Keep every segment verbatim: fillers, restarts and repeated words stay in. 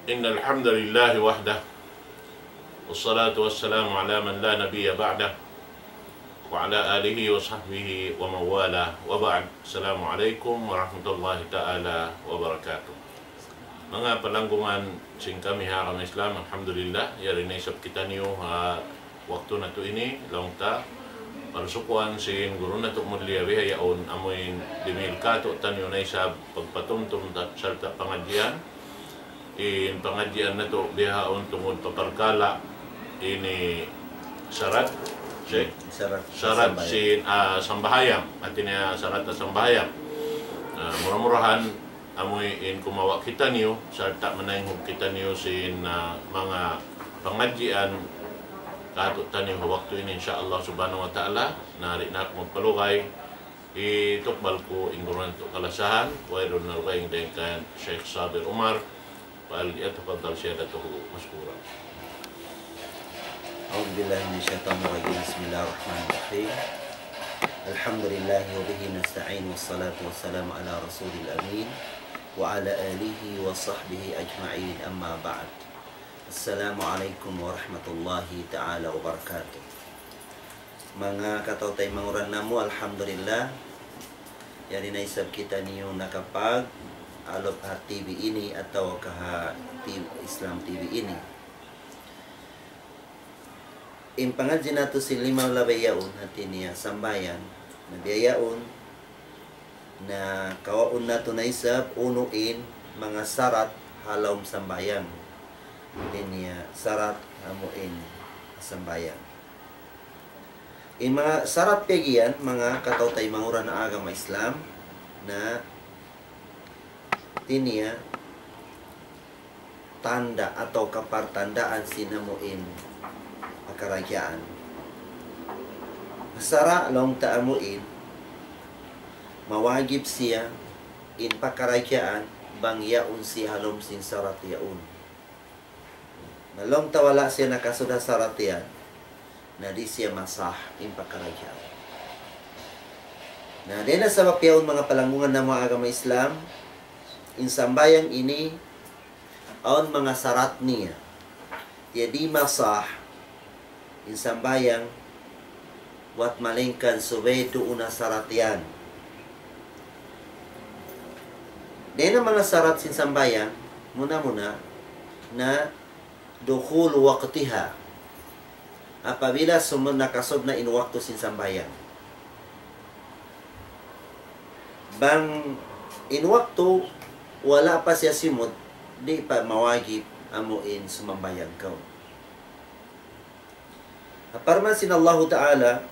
إن الحمد لله وحده، والصلاة والسلام على من لا نبي بعده، وعلى آله وصحبه ومن والاه، وبعد. السلام عليكم ورحمة الله تعالى وبركاته. Manga palanggungan sin kami ha agama Islam, alhamdulillah, yari na isab kitaniyu ha waktu natu' ini, laung ta, parsukuan sin guru natu' mulia bihaun, amuin dimihil kātu'niyu na isab pagpatumtum ta-, sarta' pangadjian, in pangadjian natu' bihaun tungud pa parkala' ini sarat, Sheikh? Sarat sarat sambahayang. Sin, ah, sambahayang. Hati niya sarat sambahayang. Ah, mura-murahan amuin kumawa' kitaniyu, sarta' manaynghug kitaniyu sin, ah, manga pangadjian kātu'niyu ha waktu ini, insya Allah subhanahu wa ta'ala. Na di' na aku magpalugay, hitukbal ku in guru natu' kalasahan, wayruun na dugaing dayn kan Sheikh Sabir Umar, فليتفضل سيادته مشكورا. أعوذ بالله من الشيطان الرجيم. بسم الله الرحمن الرحيم. الحمد لله وبه نستعين، والصلاة والسلام على رسول الأمين وعلى آله وصحبه أجمعين، أما بعد. السلام عليكم ورحمة الله تعالى وبركاته. Manga kataw-taymanghuran namu', alhamdulillah, yari na isab kitaniyu nakapag-alup ha T V ini atawa ka ha T-, Islam T V ini. In pangadji' natu' sin lima labay yaun, hati niya sambahayang, na biya' yaun, na kawaun natu' na isab unu in manga sarat ha lawm sambahayang. Hati niya sarat amuin sambahayang. In manga sarat piyag'iyan, manga kataw-taymanghuran ha agama Islam, na hati niya tanda' atawa kapartandaan sin amuin pakaragyaan. Sara' laung ta amuin, mawajib siya in pakaragyaan bang yaun siya ha lawm sin sarat yaun. Na laung ta wala' siya nakasud ha sarat yan, na di' siya masah in pakaragyaan. Na dayn ha sabab yaun, manga palanggungan namu' ha agama Islam, in sambahayang ini, awn manga sarat niya. Di' masah in sambahayang, buwat malaingkan subay duun ha sarat yan. Dayn ha manga sarat sin sambahayang, muna-muna, na دخول وقتها. Apabila sumud, nakasud na in waktu sin sambahayang. Bang in waktu wala' pa siya simud, di' pa mawajib amuin sumambahayang kaw. Parman sin Allahu Ta'ala,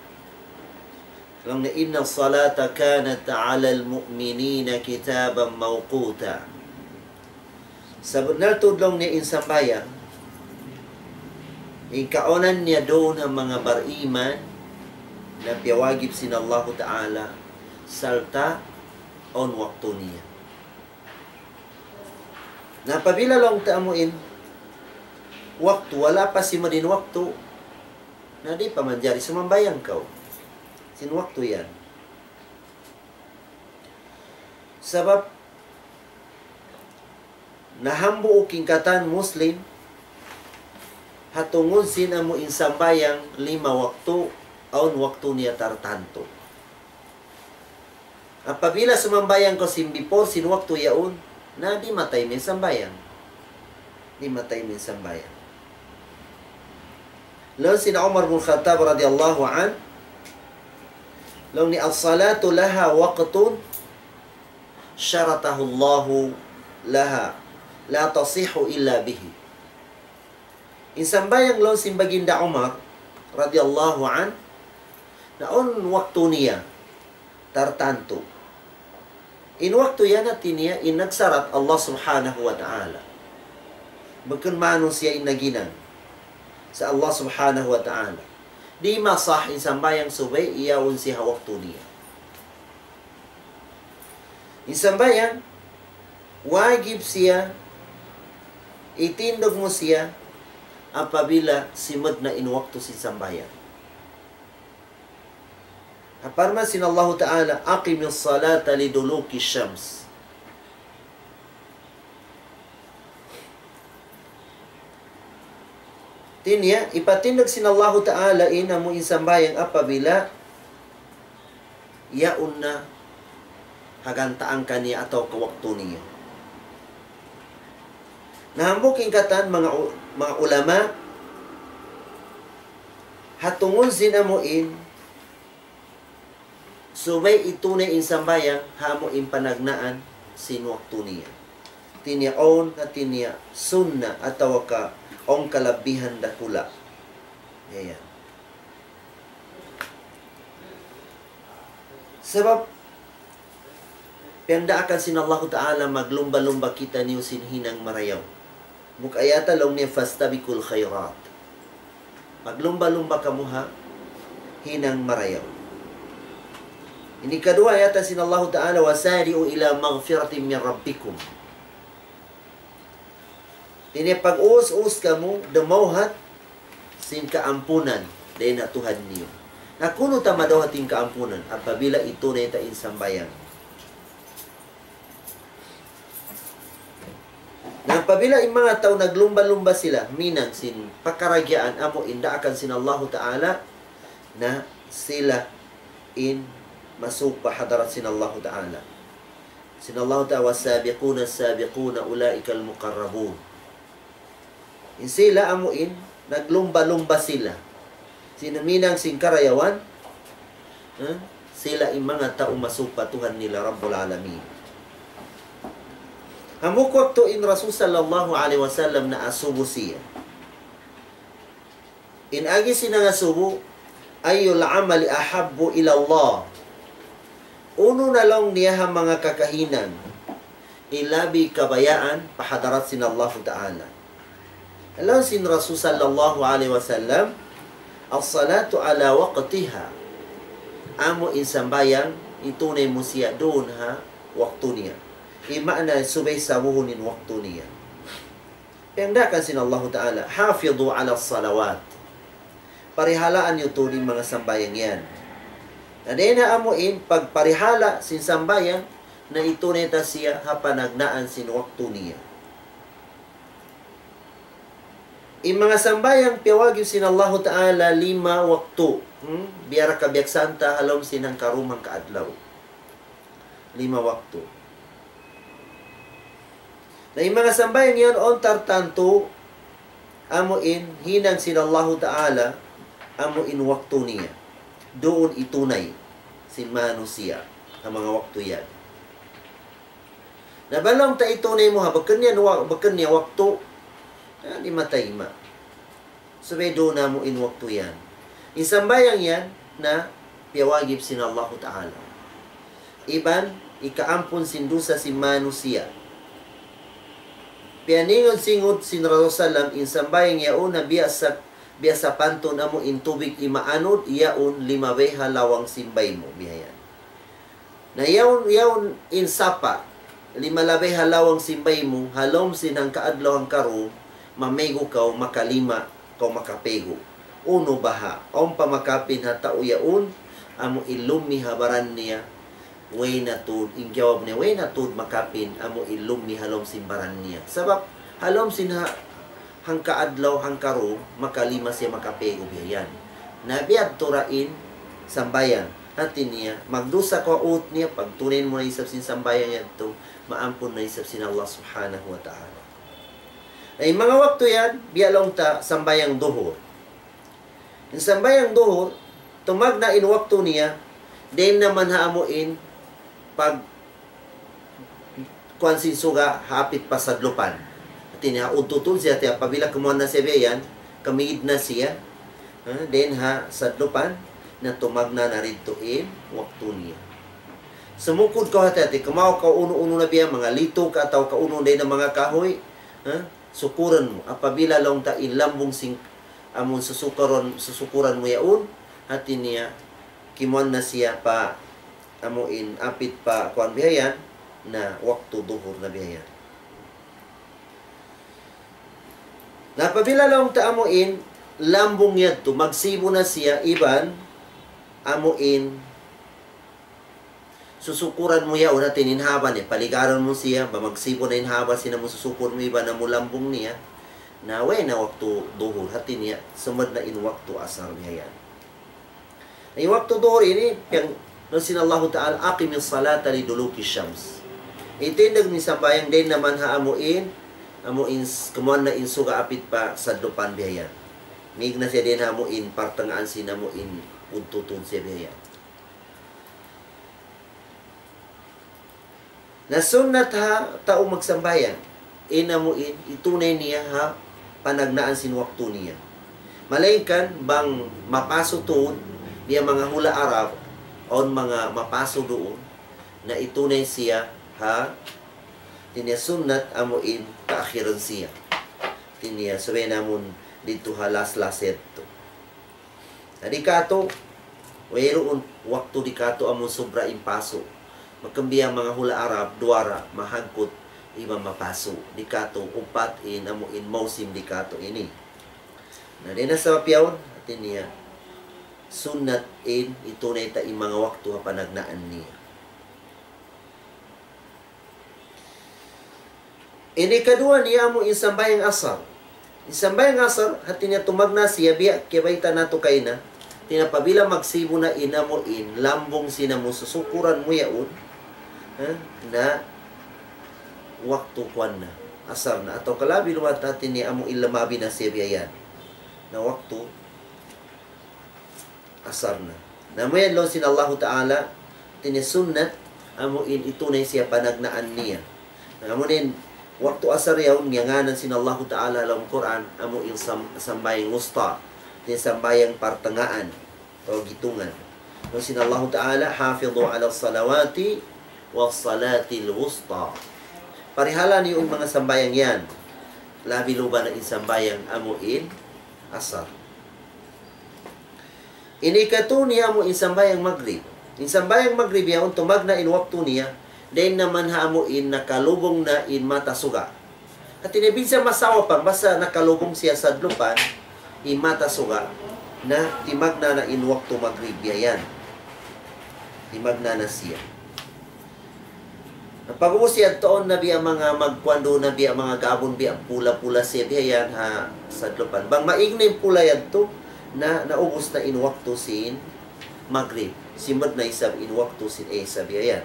laung niya, إن الصلاة كانت على المؤمنين كتابا موقوتا. Sabunnal tuud laung niya in sambahayang, in kaunan niya duun ha manga bariman, na piyawajib sin Allahu Ta'ala, sarta' awn waktu niya. Na apabila laung ta amuin waktu, wala' pa simud in waktu, na di' pa manjari sumambahayang kaw sin waktu yan. Sabab, na hambuuk in katan Muslim, ha tungud sin amuin sambahayang lima waktu, awn waktu niya tartantu. Apabila sumambahayang kaw sin before sin waktu yaun, na di' matay in sambahayang. Di' matay in sambahayang. Laung sin Umar bin Khattab radiyallahu anhu, laung niya, الصلاة لها وقت شرطه الله لها لا تصح إلا به. In sambahayang, laung sin Baginda Umar radiyallahu anhu, na awn waktu niya tartantu. In waktu yan, hati niya, in nagsarat Allah Subhanahu wa Ta'ala. Bukun manusiya' in naghinang, sa' Allah Subhanahu wa Ta'ala. Di' masah in sambahayang subay yaun siya ha waktu niya. In sambahayang, wajib siya, itindug mu siya, apabila simud na in waktu sin sambahayang. Ha parman sin Allahu Ta'ala, أقم الصلاة لدلوك الشمس. Hati niya, hipatindug sin Allahu Ta'ala in amu in sambahayang apabila yaun na ha gantaan kaniya atawa ka waktu niya. Na hambuuk in katan manga u-, manga ulama, ha tungud sin amu in subay hitunay in sambahayang ha amu in panagnaan sin waktu niya. Hati niya awn, hati niya sunna atawa ka awn kalabbihan dakula'. Yan. Sabab, piyagdaakan sin Allahu Ta'ala maglumba-lumba kitaniyu sin hinang marayaw. Bukun ayat laung niya, "Fastabiqul khairat." Maglumba-lumba kamu ha hinang marayaw. Ini kaduwa ayat sin Allahu Ta'ala, "Wasari'u ila maghfiratin min rabbikum." Hati niya pag-us-us kamu, dumawhat sin kaampunan dayn ha Tuhan niyu. Na kunu' ta madawhat in kaampunan, apabila hitunay ta in sambahayang. Na apabila in manga tau naglumba-lumba sila, hinang sin pagkarajaan amu in daakan sin Allahu Ta'ala, na sila in masuuk pa hadarat sin Allahu Ta'ala. Sin Allahu Ta'ala, "Wassabiquna sabiquna ulaikal muqarrabun." In sila amu in naglumba-lumba sila sin hinang sin karayawan, ha? Sila in manga tau masuuk pa Tuhan nila Rabbul Alamin. Hambuuk waktu in Rasul sallallahu alayhi wasallam naasubu siya. In agi sin nangasubu, "Ayyul amali ahabbu ila Allah?" Unu na laung niya ha manga kakahinang in labi kabayaan pa hadarat sin Allahu Ta'ala. Laung sin Rasul sallallahu alayhi wasallam, "As-salatu ala waqtiha." Amu in sambahayang, hitunay mu siya duun ha waktu niya. In maana subay sabuhun in waktu niya. Piyagdaakan sin Allahu Ta'ala, "Hafidhu ala salawat." Parihalaa niyu tuud in manga sambahayang yan. Na dayn ha amu in pagparihala sin sambahayang, na hitunay ta siya ha panagnaan sin waktu niya. In manga sambahayang piyawajib sin Allahu Ta'ala lima waktu. Hmm? Biya' da kabiyaksaan ta ha lawm sin hangka dum hangka adlaw. Lima waktu. Na in manga sambahayang yan awn tartantu, amu in hinang sin Allahu Ta'ala, amu in waktu niya. Duun hitunay sin manusiya' ha manga waktu yan. Na bang laung ta hitunay mu ha bukun niya wa-, bukun niya waktu, na di' mataima'. Subay duun amu in waktu yan. In sambahayang yan na piyawajib sin Allahu Ta'ala. Iban, hikaampun sin dusa sin manusiya'. Piyaningud-singud sin Rasul sallam, in sambahayang yaun na biya' sa, biya' sapantun amu in tubig imaanud, yaun limabay ha lawang sin bay mu, biya' yan. Na yaun, yaun in sapa', limalabay ha lawang sin bay mu, ha lawm sin hangka adlaw hangka dum, mamaygu' kaw, makalima kaw makapaygu'. Unu baha', awn pa makapin ha tau yaun, amu in lummi ha baran niya, way na tuud, in jawab niya, way na tuud makapin, amu in lummi ha lawm sin baran niya. Sabab, ha lawm sin ha, hangka adlaw, hangka dum, makalima siya makapaygu' biya' yan. Na biya' yadtu ra in sambahayang. Hati niya, magdusa kaw ha ut niya, pagtunay mu na isab sin sambahayang yadtu, maampun na isab sin Allah Subhanahu wa Ta'ala. Na in manga waktu yan, biya' laung ta sambahayang duhur. In sambahayang duhur, tumagna' in waktu niya, dayn naman ha amu in pag kuwan sin suga ha apit pa sadlupan. Hati niya, udtu tuud siya, hati apabila kimuwan na siya biya' yan, kamigid na siya, ha, dayn ha sadlupan, na tumagna' na didtu in waktu niya. Sumukud kaw hati-hati, kumawa' kaw unu-unu na biya', manga litu ka atawa ka unu dayn ha manga kahuy, ha, sukuran mu. Apabila laung ta in lambung sin, amun susukuran, susukuran mu yaun, hati niya, kimuwan na siya pa amu in apit pa kuwan biya' yan, na waktu duhur na biya' yan. Na apabila laung ta amu in lambung yadtu, magsibu na siya iban amu in susukuran mu yaun, hati niya in haba niya, paligaran mu siya, bang magsibu na in haba sin amu susukur mu iban amu lambung niya, Na way na waktu duhur, hati niya, sumud na in waktu asar niya yan. Na in waktu duhur ini, yang laung sin Allahu Ta'ala, أقم الصلاة لدلوك الشمس. Itindig in sambahayang dayn naman ha amu in, amu in s-, kamuan na in suga apit pa sadlupan biya' yan. Mig na siya dayn ha amu in partangaan sin amu in udtutun siya biya' yan. Na sunnat ha tau magsambahayang, in amu in, itunay niya ha panagnaan sin waktu niya. Malayngkan bang mapasu tuud, biya' manga hula' Arab, awn manga mapasu duun, na itunay siya ha, hati niya sunnat amu in taakhiran siya. Hati niya, subay na amun didtu ha las-las yadtu. Na di' katu', wayruun waktu di' katu' amun subra in pasu'. Makambiya' manga hula' Arab, duwa ra, mahagkut iban mapasu'. Di' katu', upat in amu in mausim di' katu' ini. Na di' na sabab yaun, hati niya, sunnat in itunay ta in manga waktu ha panagnaan niya. Ini kaduwa niya amu in sambahayang asar. In sambahayang asar, hati niya tumagna' siya biya' kiyabayta' natu' kayna. Hati niya apabila magsibu na in amu in lambung sin amu susukuran mu yaun, ha, na waktu kuwan na, asar na. Atawa kalabi luwat hati niya amu in lamabi na siya biya' yan. Na waktu asar na. Na amu yan laung sin Allahu Ta'ala, hati niya sunnat, amu in itunay siya panagnaan niya. Na amu in waktu asar yaun, ngiyangānan sin Allahu Ta'ala ha lawm Qur'an, amu in sam-, sambahayang wusta, hati niya sambahayang partangaan, atawa gitungan. Laung sin Allahu Ta'ala, حافظوا على الصلوات والصلاة الوسطى. Parihala niyu in manga sambahayang yan. Labi luba na in sambahayang amu in asar. Ini katu' niya amu in sambahayang magrib. In sambahayang magrib yaun tumagna' in waktu niya, dayn naman ha amu in nakalubung na in mata suga. Hati niya bisan masawa pa, basta nakalubung siya sadlupan, in mata suga, na timagna' na in waktu magrib biya' yan. Timagna' na siya. Na pag'ubus yadtu awn na biya' manga magkuwan duun na biya' manga gabun biya' pula-pula siya biya' yan ha sadlupan. Bang maig na in pula yadtu, na naubus na in waktu sin magrib. Simud na isab in waktu sin isya biya' yan.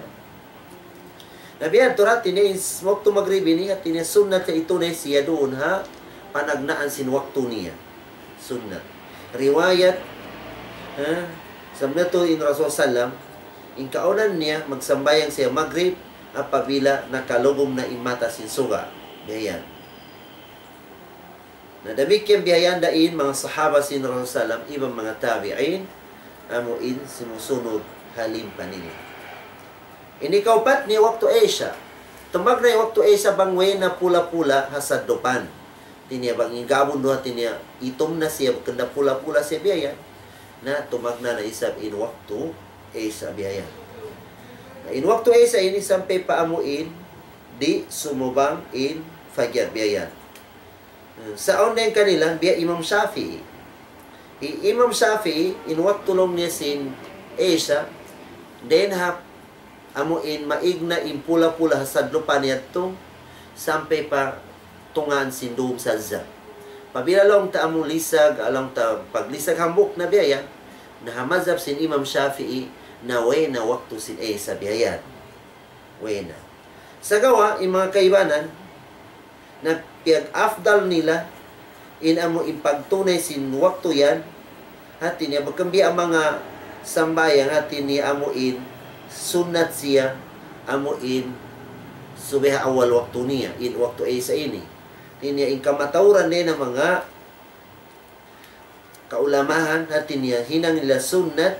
Na biya' yadtu ra, hati niya in s-, waktu magrib ini, hati niya sunnat siya itunay siya duun ha panagnaan sin waktu niya. Sunnat. Riwayat, ha, sabab natu' in Rasul sallam, in kaunan niya, magsambahayang siya magrib, apabila nakalubung na in mata sin suga. Biya' yan. Na damikkiyan biya' yan da in manga sahaba sin Rasul sallam, iban manga tabi'in, amu in sumusunod ha limpa nila. Ini kaupat niya waktu isya. Tumagna' in waktu isya bang way na pula-pula ha sadlupan. Hati niya bang in gabun duun hati niya itum na siya, bukun na pula-pula siya biya' yan. Na tumagna' na isab in waktu isya biya' yan. Na in waktu isya ini sampay pa amu in di' sumubang in fajar biya' yan. Hmm, sa' awn dayn kanila, biya' Imam Shafi'i. Hi Imam Shafi'i, in waktu laung niya sin isya, dayn ha amu in maig na in pula-pula ha sadlupan yadtu, sampay pa tungaan sin dum sadja. Apabila laung ta amu lisag, laung ta paglisag hambuuk na biya' yan, na ha mazhab sin Imam Shafi'i, na way na waktu sin isya biya' yan. Way na. Sagawa', in manga kaibanan, na piyag-afdal nila, in amu in pagtunay sin waktu yan, hati niya, bukun biya' manga sambahayang, hati niya amu in sunnat siya, amu in subay ha awal waktu niya, in waktu isya ini. Hati niya in kamatauran niya na manga kaulamahan, hati niya hinang nila sunnat,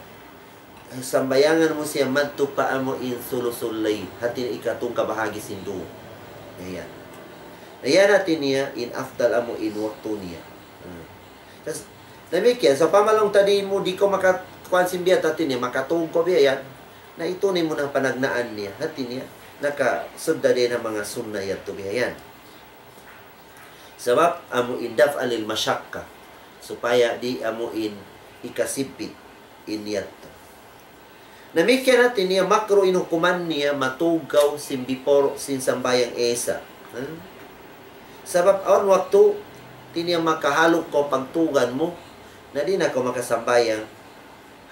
sambahayangan mu siya madtu pa amu in sulusul layl, hati niya ikatū kabahagi' sin dum. Ayan. Ayan hati niya in afdal amu in waktu niya. Hmm. Tas, damikkiyan, sawpama laung ta di' mu, di' kaw makakuan sin biya' hati niya, makatūg kaw biya' yan. Na itunay mu na panagnaan niya, hati niya, nakasud da dayn ha manga sunnat yadtu biya' yan. Sabab amu in دفعا للمشقة, supaya di' amu in ikasibbit in yadtu. Damikkiyan hati niya makruh in hukuman niya matūg kaw sin before sin sambahayang isya. Hmm? Sabab awn waktu Di' niya makahaluk kaw pagtugan mu, na di' na kaw makasambahayang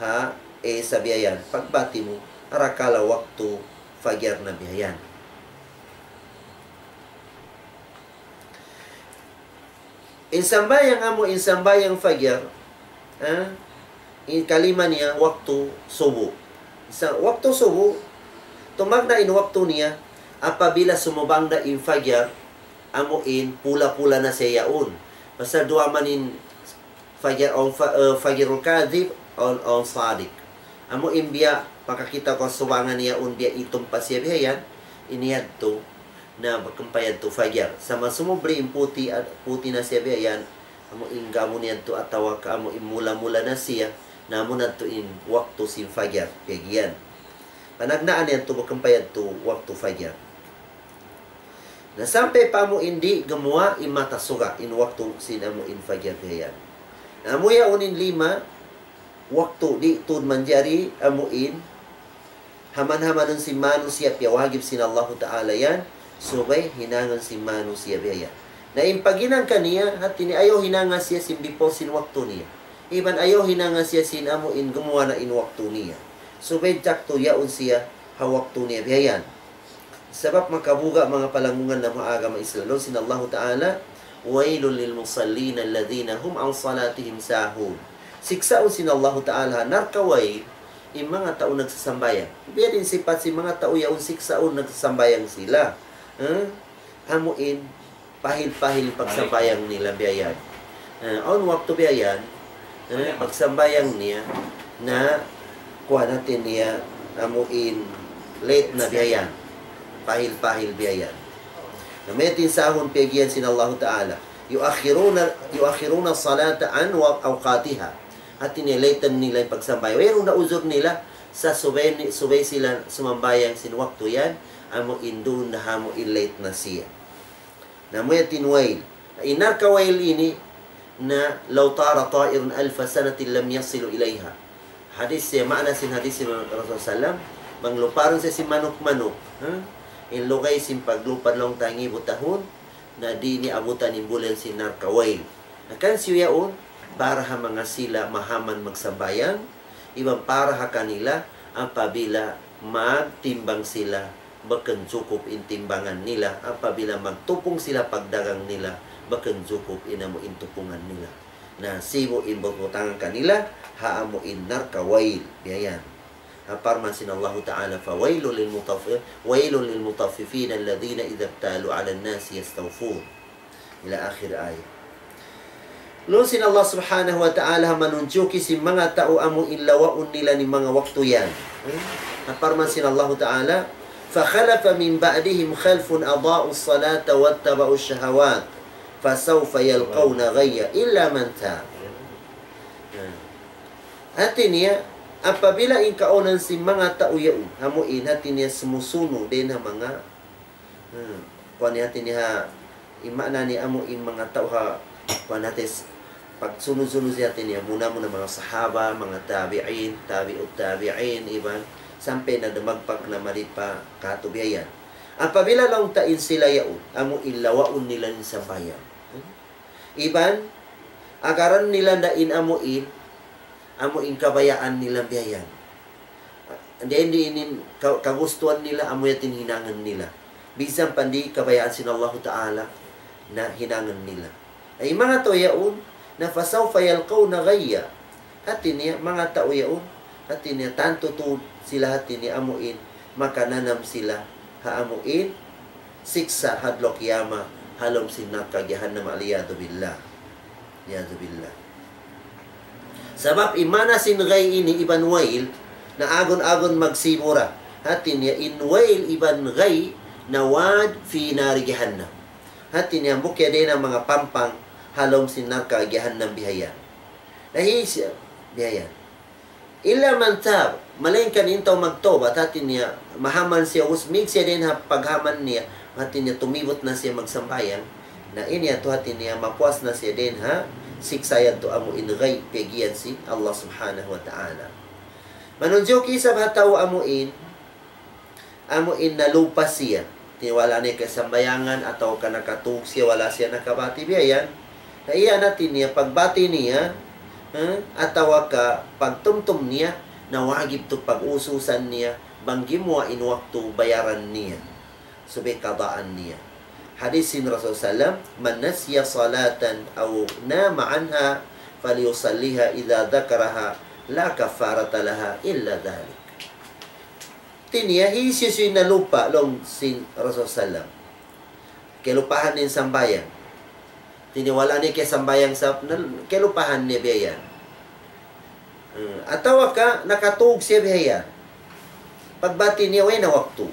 ha, eh, sa biya' yan. Pagbati' mu, arakala' waktu fajar na biya' yan. In sambahayang amu, in sambahayang fajar, ha? In kalima niya, waktu subu. Sa waktu subu, tumagna' in waktu niya, apabila sumubang da in fajar, amu in pula-pula na siya yaun. Pasal duwa man in fajar, awn fa-, eh, fajrul kadhib, awn, awn sadiq. Amu in biya' pakakita' kaw subangan yaun biya' itum pa siya biya' yan, ini yadtu na bukun pa yadtu fajar. Sa' masumubli in puti', ah, puti' na siya biya' yan, amu in gamu niya yadtu atawa ka amu in mula-mula na siya, na amu na yadtu in waktu sin fajar, piyag-iyan. Panagnaan yadtu bukun pa yadtu waktu fajar. Na sampay pa amu in di' gumuwa' in mata suga', in waktu sin amu in fajar biya' yan. Na amu yaun in lima waktu di' tuud manjari amu in haman-hamanun sin manusiya' piyawajib sin Allahu Ta'ala yan, subay hinangun sin manusiya' biya' yan. Na in paghinang kaniya, hati niya ayaw hinanga siya sin before sin waktu niya. Iban ayaw hinanga siya sin amu in gumuwa' na in waktu niya. Subay saktu yaun siya ha waktu niya biya' yan. Sabab makabuga' manga palanggungan namu' ha agama Islam. Laung sin Allahu Ta'ala, وَيْلٌ لِلْمُصَلِّينَ الَّذِينَ هُمْ عَنْ صَلَاتِهِمْ سَاهُونَ. Siksaun sin Allahu Ta'ala, narka' wail, in manga tau nagsasambahayang. Biya' diin sipat sin manga tau yaun siksaun nagsasambahayang sila. Eh? Amu in, pahil-pahil pagsambahayang nila biya' yan. Eh, awn waktu biya' yan, eh, pagsambahayang niya, na kuwan hati niya, amu in late na biya' yan. Pahil-pahil biya' yan. Na mayta' in sahun piyag-iyan sin Allahu Ta'ala. يُؤَخِّرُونَ، يُؤَخِّرُونَ الصَّلَاةَ عَنْ أَوْقَاتِهَا. Hati niya late nila in pagsambahayang. Wayruun na uzur nila, sa' subay ni-, subay sila sumambahayang sin waktu yan, amu in duun na amu in late na siya. Na amu yadtu in wail. In narka' wail ini na لَوْ طَارَ طَائِرٌ أَلْفَ سَنَةٍ لَمْ يَصِلُوا إِلَيْهَا. Hadis siya, maana sin hadis sin Rasul sallam, bang luparun siya sin manuk-manuk, ha? In lugay sin paglupad laung ta ngibu tahun, na di' niya abutan in bulan sin narka' wail. Na kan siyu yaun, para ha manga sila mahaman magsambahayang, iban para ha kanila, apabila magtimbang sila, bukun jukup in timbangan nila, apabila magtupung sila pagdagang nila, bukun jukup in amu in tupungan nila. Na sibu' in bubutangan kanila, ha amu in narka' wail, biya' yan. Ha parman sin Allahu Ta'ala, فَوَيْلٌ لِلْمُطَفِّ-، وَيْلٌ لِلْمُطَفِّفِينَ الَّذِينَ إِذَا اكْتَالُوا عَلَى النَّاسِ يَسْتَوْفُونَ. إلى آخر آية. Laung sin Allah Subhanahu wa Ta'ala ha manunjuki sin manga tau amu in lawaun nila in manga waktu yan. Hmm? Ha parman sin Allahu Ta'ala, فَخَلَفَ مِنْ بَعْدِهِمْ خَلْفٌ أَضَاعُوا الصَّلَاةَ وَاتَّبَعُوا الشَّهَوَاتِ فَسَوْفَ يَلْقَوْنَ غَيًّا إِلَّا مَنْ تَابَ. Hmm. Hati niya, apabila in kaunan sin manga tau yaun, amu in hati niya sumusunug dayn ha manga Hmm. Kuwan niya hati niya ha, in maana niya amu in manga tau ha, kuwan hati s-, pagsunug-sunug siya hati niya, muna-muna manga sahaba, manga tabi'in, tabi'ut tabi'in, iban, sampay na dumagpak na mari pa katu' biya' yan. Apabila laung ta in sila yaun, amu in lawaun nila in sambahayang. Hmm. Iban, agaran nila da in amu in, amu in kabayaan nila biya' yan. Dayn di in ka-, kagustuhan nila, amu yadtu in hinangun nila. Minsan pa di' kabayaan sin Allahu Ta'ala na hinangun nila. Ay, manga tau yaun, na فَسَوْفَ يَلْقَوْنَ غَيًّا. Hati niya, manga tau yaun, hati niya, tantu tuud sila hati niya amu in, makananam sila, ha amu in, siksa' ha adlaw kiyamat, ha lawm sin narka' jahannam, والعياذ بالله. والعياذ بالله. Sabab in maana sin ghay ini iban wail, na agun-agun magsibu' ra. Hati niya in wail iban ghay na وَادٍ فِي نَارِ جَهَنَّمَ. Hati niya hambuuk ya dayn ha manga pampang ha lawm sin narka' jahannam bihayan. Na hi siya, bihayan. إِلَّا مَنْ تَابَ, malaingkan in tau magtawbat, hati niya, mahaman siya, usmig siya dayn ha paghaman niya, hati niya, tumibut na siya magsambahayang, na ini yadtu hati niya, mapuas na siya dayn ha siksa' yadtu amu in ghay, piyag-iyan sin Allah Subhanahu wa Ta'ala. Manunjuki isab ha tau amu in, amu in nalupa siya. Ti wala' niya kasambahayangan atawa ka nakatug siya, wala' siya nakabati bihayan. Sa' iyan hati niya, pagbati niya, ha? Atawa ka pagtumtum niya, na wajib tuud pag-ususan niya, bang gimuwa' in waktu bayaran niya. Subay qadaan niya. Hadith sin Rasul sallam, من نسي صلاة أو نام عنها فليصلها إذا ذكرها لا كفارة لها إلا ذلك. Hati niya, hisiyu-siyu in nalupa laung sin Rasul sallam. Kiyalupahan niya in sambahayang. Hati niya wala' niya kiyasambahayang sa, na, kiyalupahan niya biya' yan. Hmm, atawa ka nakatug siya biya' yan. Pagbati niya, way na waktu.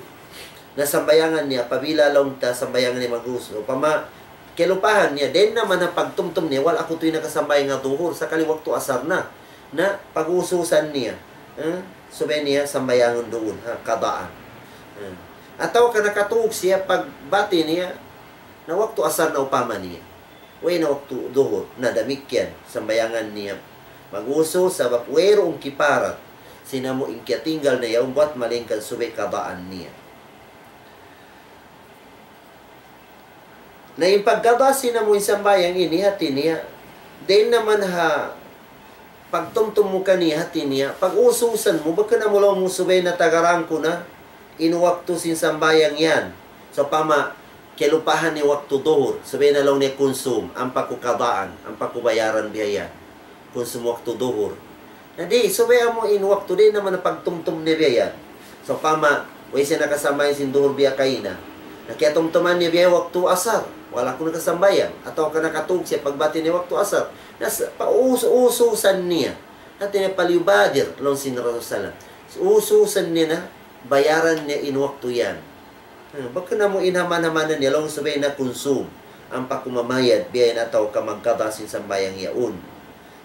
Na sambahayangan niya, apabila laung ta sambahayangan niya mag-us-, upama, kiyalupahan niya, dayn naman ha pagtumtum niya, wala' aku tuud nakasambahayang ha duhur, sakali waktu asar na. Na pag-ususan niya, eh, subay niya sambahayangun duun, ha, qadaan. Eh. Atawa ka nakatug siya, pagbati niya, na waktu asar na upama niya. Way na waktu duhur, na damikkiyan, sambahayangan niya mag-usus, sabab wayruun kiparat sin amu in kiyatinggal na yaun, buwat malaingkan subay qadaan niya. Na in pagqada sin amu in sambahayang ini hati niya, dayn naman ha pagtumtum mu kaniya hati niya, pag-ususan mu, bukun amu laung mu subay na tagaran ku na in waktu sin sambahayang yan. Sawpama, kiyalupahan niya waktu duhur, subay na laung niya kunsum, ampa ku qadaan, ampa ku bayaran biya' yan. Kunsum waktu duhur. Na di', subay amu in waktu di' naman na pagtumtum niya biya' yan. Sawpama, way siya nakasambahayang sin duhur biya' kaina. Na kiyatumtuman niya biya' waktu asar. Wala' aku nakasambahayang. Atawa ka nakatug siya pagbati niya waktu asar. Na sa-, pa-, us-, ususan niya. Hati niya فليبادر, laung sin Rasul sallam. Ususan niya na, bayaran niya in waktu yan. Hmm, bukun amu in haman-hamanan niya, laung subay na kunsum. Ampa ku mamayad, biya' yan atawa ka magqada sin sambahayang yaun.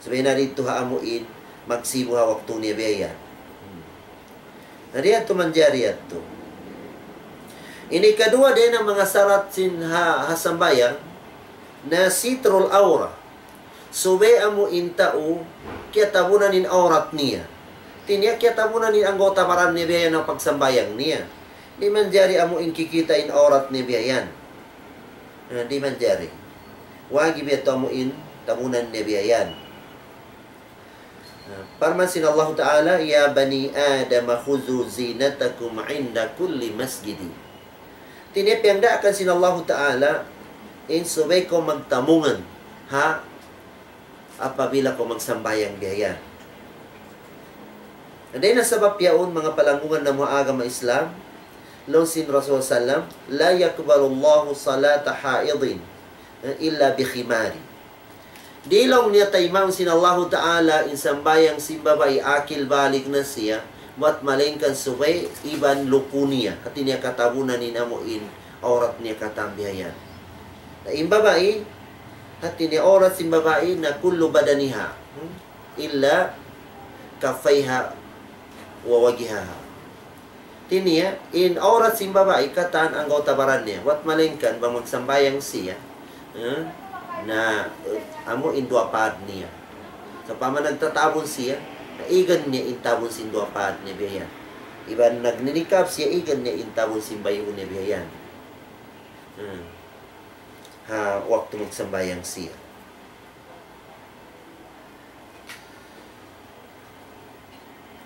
Subay na didtu ha amu in, magsibu' ha waktu niya biya' yan. Hmm. Na di' yadtu manjari yadtu. Ini kaduwa dayn ha manga sarat sin ha, ha sambahayang, na ستر العورة. Subay amu in tau, kiyatabunan in awrat niya. Hati niya kiyatabunan in anggawta' baran niya biya' yan ha pagsambahayang niya. Di' manjari amu in kikita' in awrat niya biya' yan. Ah, di' manjari. Wajib yadtu amu in tabunan niya biya' yan. Ah, parman sin Allahu Ta'ala, يا بني آدم خذوا زينتكم عند كل مسجد. Hati niya piyagdaakan sin Allahu Ta'ala, in subay kaw magtamungan, ha, apabila kaw magsambahayang biya' yan. Na dayn ha sabab yaun, manga palanggungan namu' ha agama Islam, laung sin Rasul sallam, لا يقبل الله صلاة حائض إلا بخمار. Di' laung niya taymaun sin Allahu Ta'ala in sambahayang sin babai akil balik na siya, buwat malaingkan subay iban luku niya. Hati niya katabunan in amu in awrat niya katan biya' yan. Na in babai, hati niya awrat sin babai na كل بدنها, hmm? إلا كفيها ووجهها. Hati niya, in awrat sin babai katan anggawta' baran niya. Buwat malaingkan bang magsambahayang siya, eh, na, eh, amu in duwa paad niya. Sawpama nagtatabun siya, na igan niya in tabun sin duwa paad niya biya' yan. Iban nagninikab siya, igan niya in tabun sin bayhu' niya biya' yan. Hmm. Ha, waktu magsambahayang siya.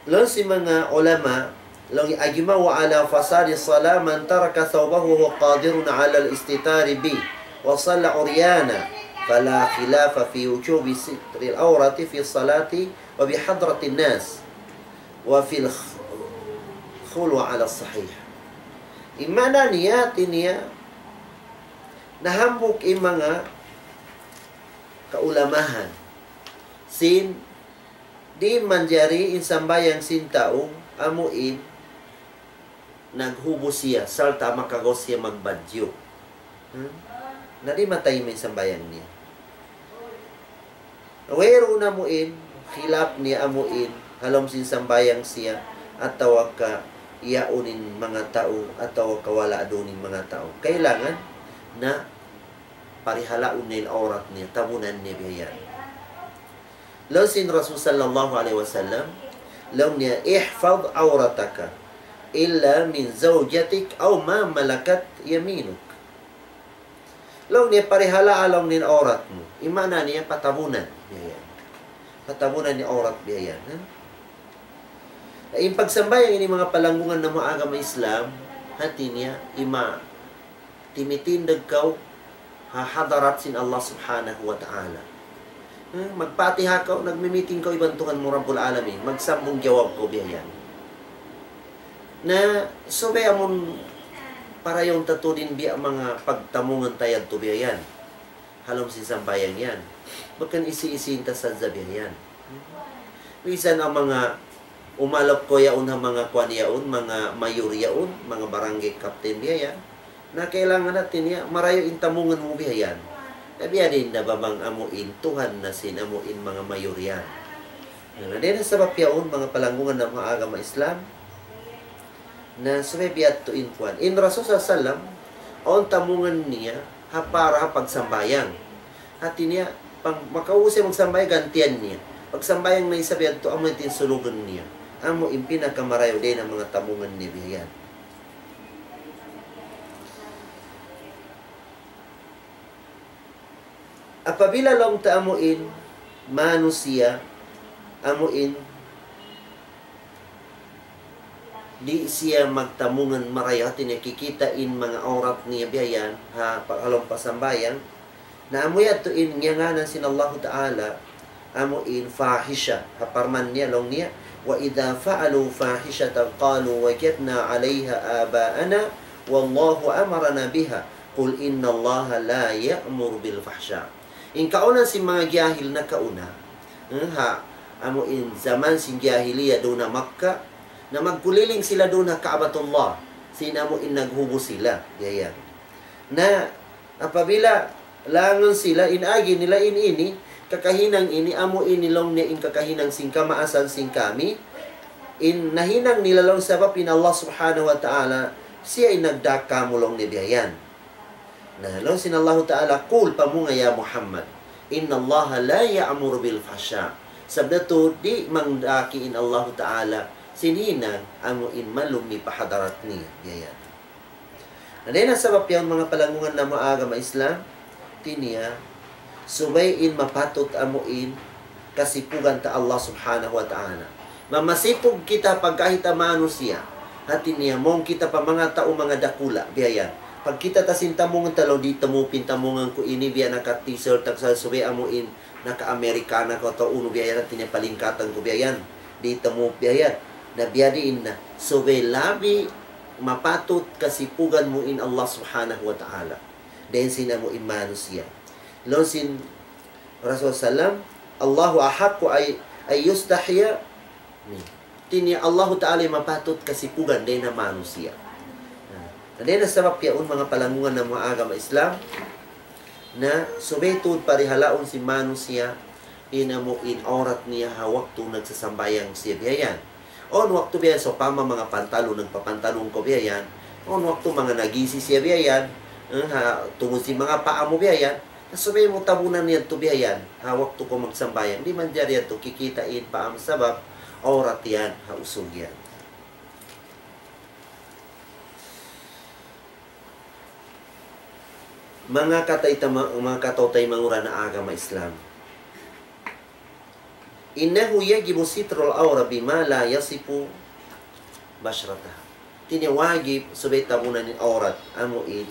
Laung sin manga ulama, laung أجمعوا على فساد الصلاة من ترك ثوبه وهو قادر على الاستتار به وصلى عريانا، فلا خلاف في وجوب ستر العورة في الصلاة وبحضرة الناس وفي الخلوة على الصحيح. In maana niya, hati niya, nahambuuk in manga kaulamahan sin di' manjari in sambahayang sin tau amu in naghubu siya, sarta' makagaus siya magbadju'. Hmm? Na di' matayma' in sambahayang niya. Wayruun amu in, khilaf niya amu in, ha lawm sin sambahayang siya, atawa ka yaun in manga tau, atawa ka wala' duun in manga tau. Kailangan na parihalaun niya in awrat niya, tabunan niya biya' yan. Laung sin Rasul sallallahu alayhi wasallam, laung niya, احفظ عورتك إلا من زوجتك أو ما ملكت يمينك. Laung niya parihalaa laung niya in awrat mu. In maana niya patabunan. Biya' yan. Patabunan in awrat biya' yan. Ha? In pagsambahayang ini manga palanggungan namu' ha agama Islam, hati niya, ima timitindag kaw ha hadarat sin Allah Subhanahu wa Ta'ala. Hmm, magpatiha kaw, nagmi-meeting kaw iban Tuhan mu Rabbul Alamin, magsambung jawab kaw biya' yan. Na, subay amun parayawun ta tuud in biya' manga pagtamungan ta yadtu biya' yan. Ha lawm sin sambahayang yan. Bukun isi-isihin ta sadja biya' yan. Misan in manga umalap kaw yaun ha manga kuwan yaun, manga mayor yaun, manga barangay captain biya' yan. Na kailangan natu' niya, marayaw in tamungan mu biya' yan. Na biya' diin na ba bang amu in Tuhan na sin amu in manga mayor yan. Na, na dayn ha sabab yaun, manga palanggungan namu' ha agama Islam, na subay biya' yadtu in kuwan. In Rasul sallallahu alayhi wasallam, awn tamungan niya, ha para ha pagsambahayang. Hati niya, pag makaubus siya magsambahayang, gantian niya. Pagsambahayang na isab yadtu, amu in sulugun niya. Amu in pinakamarayaw dayn ha manga tamungan niya biya' yan. Apabila laung ta amu in manusiya', amu in di' siya magtamungan marayaw, hati niya kikita' in manga awrat niya biya' yan, ha, pa-, ha lawm pasambahayang, na amu yadtu in ngiyangānan sin Allahu Ta'ala, amu in fahisha, ha parman niya, laung niya, وإذا فعلوا فاحشة قالوا وجدنا عليها آباءنا والله أمرنا بها قل إن الله لا يأمر بالفحشاء. In kaawnan sin manga jahil nakauna, eh, ha, amu in jaman sin jahiliya duun ha Makkah, na magkuliling sila duun ha Ka'batullah, sin amu in naghubu sila, biya' yan. Na, apabila langun sila, in agi nila in ini, kakahinang ini, amu ini laung niya in kakahinang sin kamaasan sin kami, in nahinang nila laung sabab in Allah Subhanahu wa Ta'ala, siya in nagdaak kāmu' laung niya biya' yan. Na, laung sin Allahu Ta'ala, قل, pamung ya Muhammad, إن الله لا يأمر بالفحشاء. Sabab tuud di' mangdaak in Allahu Ta'ala sin hinang amu in malum mi pa hadarat niya, biya' yan. Na dayn ha sabab yaun manga palanggungan namu' ha agama Islam, hati niya, subay in mapatut amu in kasipugan ta Allah Subhanahu wa Ta'ala. Mamasipug kita pagkahi ta manusiya'. Hati niya, mawn kita pa manga tau manga dakula', biya' yan. Pagkita' ta sin tamungan ta laung, di' ta mu pintamungan ku ini, biya' naka-t-shirt, tagsa subay amu in naka-Amerikana kaw atawa unu biya' yan, hati niya palingkatan ku biya' yan. Di' ta mu biya' yan. Na biya' diin na. Subay labi mapatut kasipugan mu in Allah Subhanahu wa Ta'ala. Dayn sin amu in manusiya'. Laung sin Rasul sallam, الله أحق أن، أن يستحيا منه. Hati niya Allahu Ta'ala in mapatut kasipugan dayn ha manusiya'. Na, dayn ha sabab yaun manga palanggungan namu' ha agama Islam, na subay tuud parihalaun sin manusiya', in amu in awrat niya ha waktu nagsasambahayang siya biya' yan. Awn waktu biya' yan, sawpama manga pantalon, nagpapantalon kaw biya' yan. Awn waktu manga nagisi siya biya' yan. Eh, ha, tungud sin manga paa mu biya' yan. Subay mu tabunan yadtu biya' yan. Ha waktu kaw magsambahayang, di' manjari yadtu kikita' in paa mu sabab awrat yan, ha usug yan. Manga kataymanghuran, manga kataymanghuran ha agama Islam. إنه يجب ستر العورة بما لا يصف بشرتها. Hati niya wajib subay tabunan in awrat, amu in.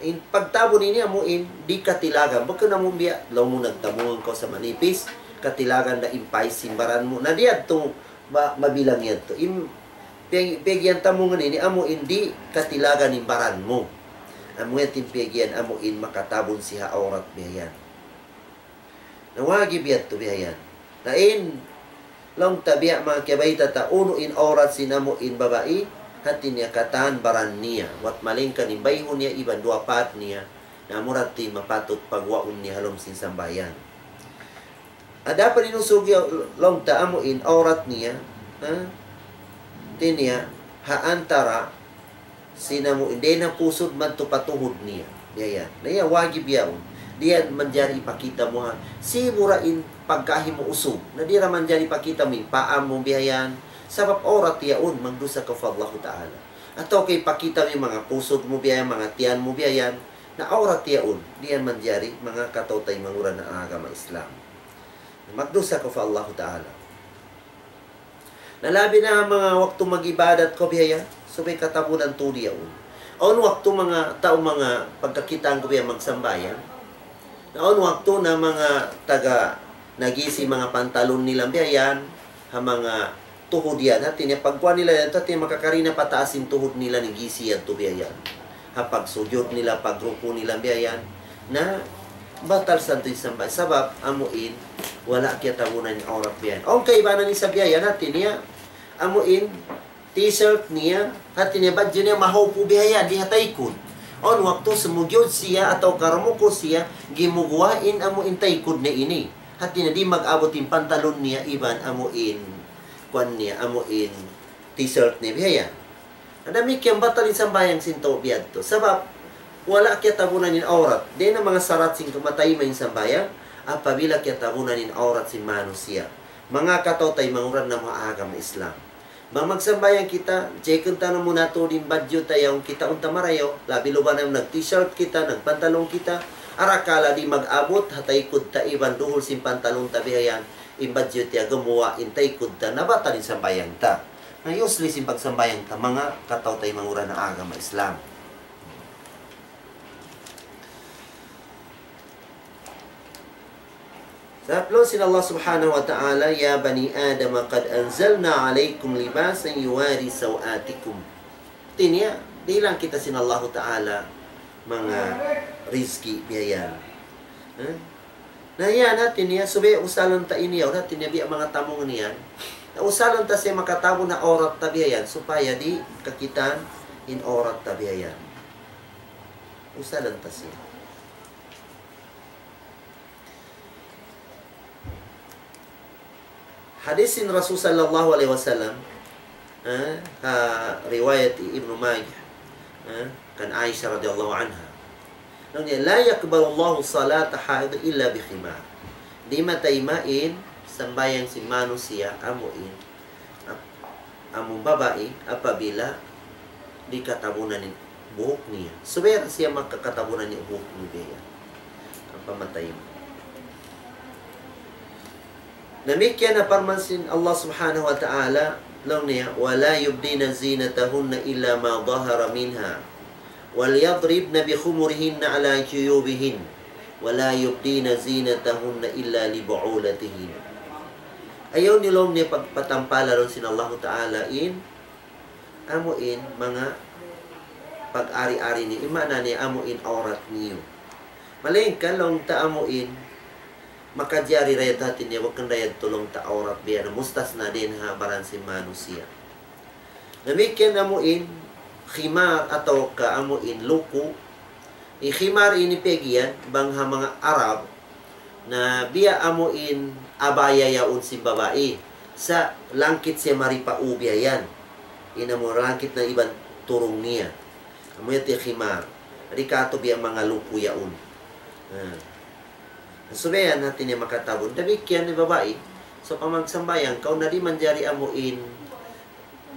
In pagtabun ini amu in di' katilagan. Bukun amu biya', laung mu nagtamungan kaw sa manipis, katilagan da in pais sin baran mu. Na di' yadtu ma-, mabilang yadtu. In piyag-, piyag'iyan tamungan ini amu in di' katilagan in baran mu. Amu yan in piyag'iyan amu in makatabun siya ha awrat biya' yan. Na wajib yadtu biya' yan. Na in, laung ta biya' manga kiyabayta' ta unu in awrat sin amu in babai, hati niya katan baran niya. Wat malayngkan in bayhu niya iban duwa paat niya, na amu ra in mapatut pagguwaun niya ha lawm sin sambahayang. Adapun in usug ya, laung ta amu in awrat niya, ha? Hati niya, ha antara sin amu in dayn ha pusud madtu pa tuhud niya. Biya' yan. Na yan wajib yaun. Di' yan manjari ipakita' mu ha. Sibu' ra in pagkahi mu usug. Na di' ra manjari ipakita' mu in paa mu biya' yan. Sabab awrat yaun, magdusa kaw pa Allahu Ta'ala. Atawa kay ipakita' mu in manga pusud mu biya' yan, manga tiyan mu biya' yan. awrat yaun, di' yan manjari, manga kataw-taymanghuran ha agama Islam. Magdusa kaw pa Allahu Ta'ala. Na labi na ha manga waktu mag-ibadat kaw biya' yan, subay katabunan tuud yaun. Awn waktu manga tau manga pagkakitaan ku biya' magsambahayang. Na awn waktu na manga taga nagisi manga pantalon nila biya' yan, ha manga tuhud yan. Hati niya pagkuha nila yan, hati niya makakari na pataas in tuhud nila nagisi yan tu biya' yan. Ha pagsujud nila, pagruku nila biya' yan. Na batal sa tuud in sambahayang. Sabab, amu in, wala' kiyatabunan in awrat biya' yan. Awn kaibanan isab biya' yan, hati niya, amu in, t-shirt niya, hati niya badju niya mahawpu biya' yan, di ha taykud. Awn waktu sumujud siya atawa ka rumuku siya, gimuguwa' in amu in taykud niya ini. Hati niya di' mag-abut in pantalon niya iban amu in, kuwan niya, amu in t-shirt niya biya' yan. Na damikkiyan batal in sambahayang sin tau biya' yadtu. Sabab, wala' kiyatabunan in awrat. Di' na manga sarat sin kamatay in sambahayang, apabila kiyatabunan in awrat sin manusiya'. Manga kataw-taymanghuran namu' ha agama Islam. Bang magsambahayang kita, check-un ta na muna tuud in badju ta yaun kita unta marayaw, labi luba na nag-t-shirt kita, nagpantalon kita, arakala' di' mag-abut, ha taykud ta iban duhul sin pantalon ta biya' yan, in badju ta gumuwa' in taykud ta, na batal in sambahayang ta. Na useless in pagsambahayang ta, manga kataw-taymanghuran ha agama Islam. Sa' laung sin Allah Subhanahu wa Ta'ala, يا بني آدم قد أنزلنا عليكم لباسا يواري سوآتكم. Hati niya, dihilan kita sin Allahu Ta'ala manga rizki biya' yan. Ha? Na yan, hati niya, subay usalan ta ini yaun, hati niya, biya' manga tamung niyan. Na usalan ta siya makatabun ha awrat ta biya' yan, supaya di' kakitaan in awrat ta biya' yan. Usalan ta siya. Hadis sin Rasul sallallahu alayhi wasallam, ha, ha riwayat Ibnu Majah, ha, kan Aisha radiyallahu anha. Laung niya, لا يقبل الله صلاة حائض إلا بخمار. Di' matayma' in sambahayang sin manusiya' amu in, amu babai apabila di' katabunan in buhuk niya. Subay siya makakatabunan in buhuk niya. Apa matayma'. Damikkiyan na parman sin Allah Subhanahu wa Ta'ala, laung niya, ولا يبدين زينتهن إلا ما ظهر منها وليضربن بخمرهن على جيوبهن ولا يبدين زينتهن إلا لبعولتهن. Ayaw niyu laung niya pagpatampala laung sin Allahu Ta'ala in, amu in, manga pag-ari-ari niyu, in maana niya amu in awrat niyu. Malaingkan laung ta amu in, makajari ra yadtu hati niya, bukun ra yadtu laung ta awrat biya' na mustasna dayn ha baran sin manusiya'. Damikkiyan amu in khimar atawa ka amu in luku. In khimar ini piyag-iyan bang ha manga Arab na biya' amu in abaya yaun sin babai. Sa' langkit siya mari pa u biya' yan. In amu langkit na iban turung niya. Amu yadtu in khimar. Di' katu' biya' manga luku yaun. Ha. Subay yan hati niya makatabun. Damikkiyan in babai. So, pamagsambahayang kaw na di' manjari amu in,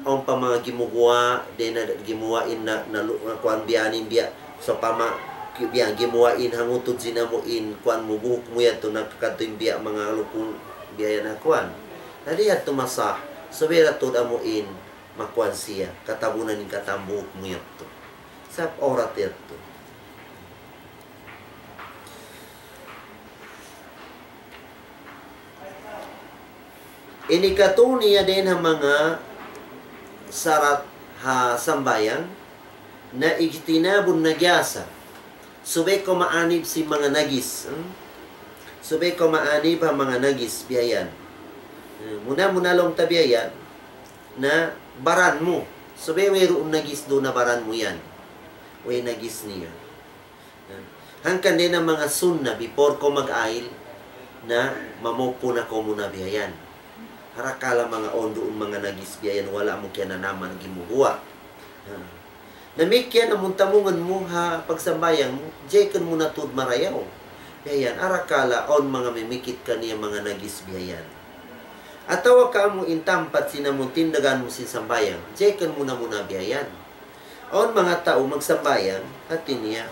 awn pa manga gimuguwa', di' na gimuwa' in na, na, na kuwan biya' ini biya'. So, pama, ki-, biya' gimuwa' in hangutud sin amu in, kuwan mu buhuk mu yadtu na kadtu in biya' manga luku biya' yan na kuwan. Na di' yadtu masah. Subay ra tuud amu in, makuwan siya, katabunan in katan buhuk mu yadtu. Sabab awrat yadtu. Ini katu' niya dayn ha manga sarat ha sambahayang, na اجتناب النجاسة. Subay kaw maanib sin manga najis. Hmm? Subay kaw maanib ha manga najis, biya' yan. Hmm, muna-muna laung ta biya' yan, na baran mu. Subay wayruun najis duun ha baran mu yan. Way najis niya. Hangkan dayn ha manga sunna, before kaw mag-ayil, na mamaupu na kaw muna biya' yan. Arakala' manga awn duun manga najis biya' yan, wala' mu kiyananaman gimuguwa'. Ha. Damikkiyan amun tamungan mu ha pagsambahayang mu, jaykan mu na tuud marayaw. Biya' yan, arakala' awn manga mimikit kaniya manga najis biya' yan. Atawa ka amu in tampat sin amun tindagan mu sin sambahayang, jaykan mu na muna biya' yan. Awn manga tau magsambahayang, hati niya,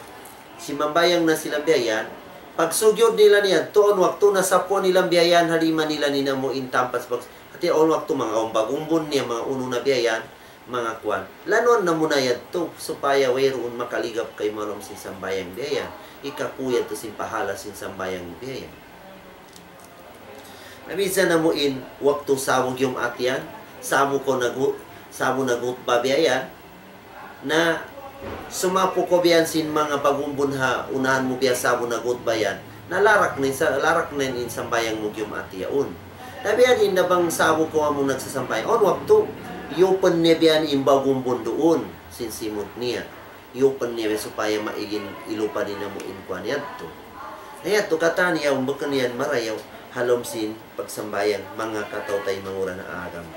Simambahayang na sila biya' yan. Pagsugyud nila niya, tuud waktu nasapuan nila biya' yan, ha lima nila in amu in tampat. Pag, hati awn waktu manga umbag-umbun niya, manga unu na biya' yan, manga kuwan. Lanuan na muna yadtu, supaya wayruun makaligap kaymu ha lawm sin sambahayang biya' yan. Ikakuya tu sin pahala sin sambahayang biya' yan. Na minsan amu in waktu sa'bu Jumaat yan, sa'bu kaw nagu-, sa'bu nagkhutba biya' yan, na sumapu kaw biya' yan sin manga bagumbun ha unahan mu biya' sa'bu nagkhutba yan, na larak na in sa-, larak na in sambahayang mu Jumaat yaun. Na biya' diin na bang sa'bu kaw amu nagsasambahayang. Awn waktu, iyupan niya biya' yan in bagumbun duun, sin simud niya. Iyupan niya supaya maig in ilupad in amu in kuwan yadtu. Na yadtu katan niya, umbak niya yan marayaw, ha lawm sin pagsambahayang manga kataw-taymanghuran ha agama.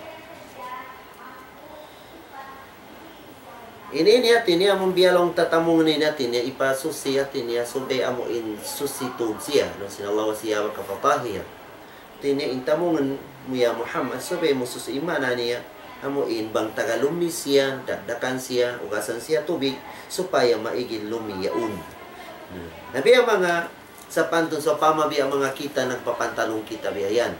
Ini niya, hati niya, amu in biya' laung ta tamungun ini, hati niya, hipasuchi, hati niya, subay amu in suchi tuud siya, laung sin Allah, وثيابك فطهر. Hati niya in tamungun mu ya Muhammad, subay mu suchi in maana niya, amu in bang taga lumi siya, dakdakan siya, ugasan siya tubig, supaya maig in lumi yaun. Hmm. Na biya' manga sapantun, sawpama biya' manga kita nagpapantalun kita biya' yan.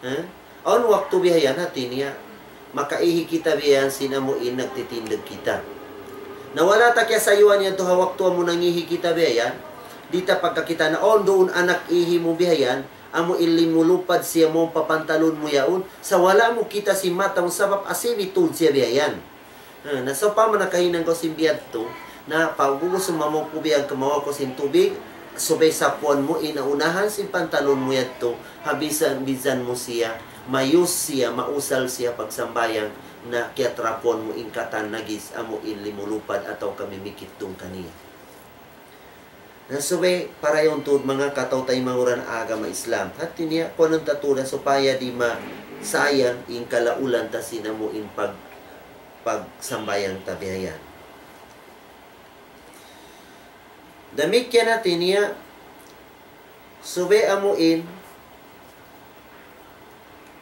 Ha? Awn waktu biya' yan, hati niya, makaihi kita biya' yan sin amu in nagtitindug kita. Na wala' ta kiyasayuan yadtu ha waktu amu nangihi kita biya' yan, di' ta pagkakita' na, awn duun anak ihi mu biya' yan, amu in limulupad siya mawn pa pantalon mu yaun, sa' wala' mu kita' sin mata mu sabab asibi tuud siya biya' yan. Ha, na sawpama nakahinang kaw sin biya' yadtu, na pag-ubus mu mamuku biya' yan, kumawa' kaw sin tubig, subay sapuan mu in unahan sin pantalon mu yadtu, ha bisan, bisan mu siya, mayus siya, mausal siya pagsambahayang, na kiyatrapuan mu in katan najis, amu in limulupad atawa ka mimikit duun kaniya. Na subay parayaw tuud manga kataw-taymanghuran agama Islam. Hati niya, kuwanun ta tuud supaya di' masayang in kalaulan ta sin amu in pag-, pagsambahayang ta biya' yan. Damikkiyan hati niya, subay amu in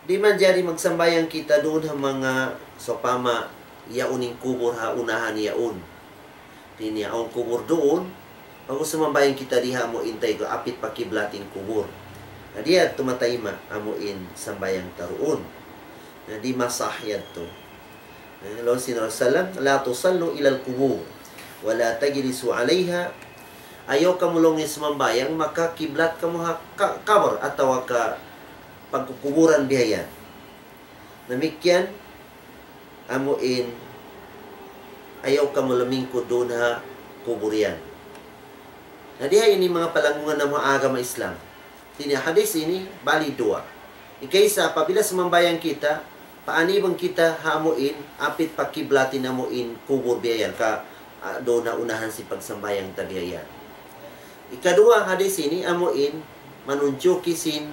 di' manjari magsambahayang kita duun ha manga, sawpama, yaun in kubul ha unahan yaun. Hati niya awn kubul duun, pag sumambahayang kita di ha amu in taygu' apit pa kiblat in kubul. Na di' yadtu matayma' amu in sambahayang ta duun. Na di' masah yadtu. Eh, laung sin Rasulullah, لا تصلوا إلى القبور ولا تجلسوا عليها. Ayaw kamu laung niya sumambahayang, makakiblat kamu ha ka-, kabur atawa ka pagkukuburan biya' yan. Damikkiyan, amu in, ayaw kamu lumingkud duun ha kubul yan. Na di' ha ini manga palanggungan namu' agama Islam. Hati niya hadis ini bali duwa. Ikaisa, apabila sumambahayang kita, paanibun kita ha amu in, apit pa kiblat in amu in kubul biya' yan ka, ah, duun ha unahan sin pagsambahayang ta biya' yan. Ikaduwa, hadis ini amu in, manunjuki sin,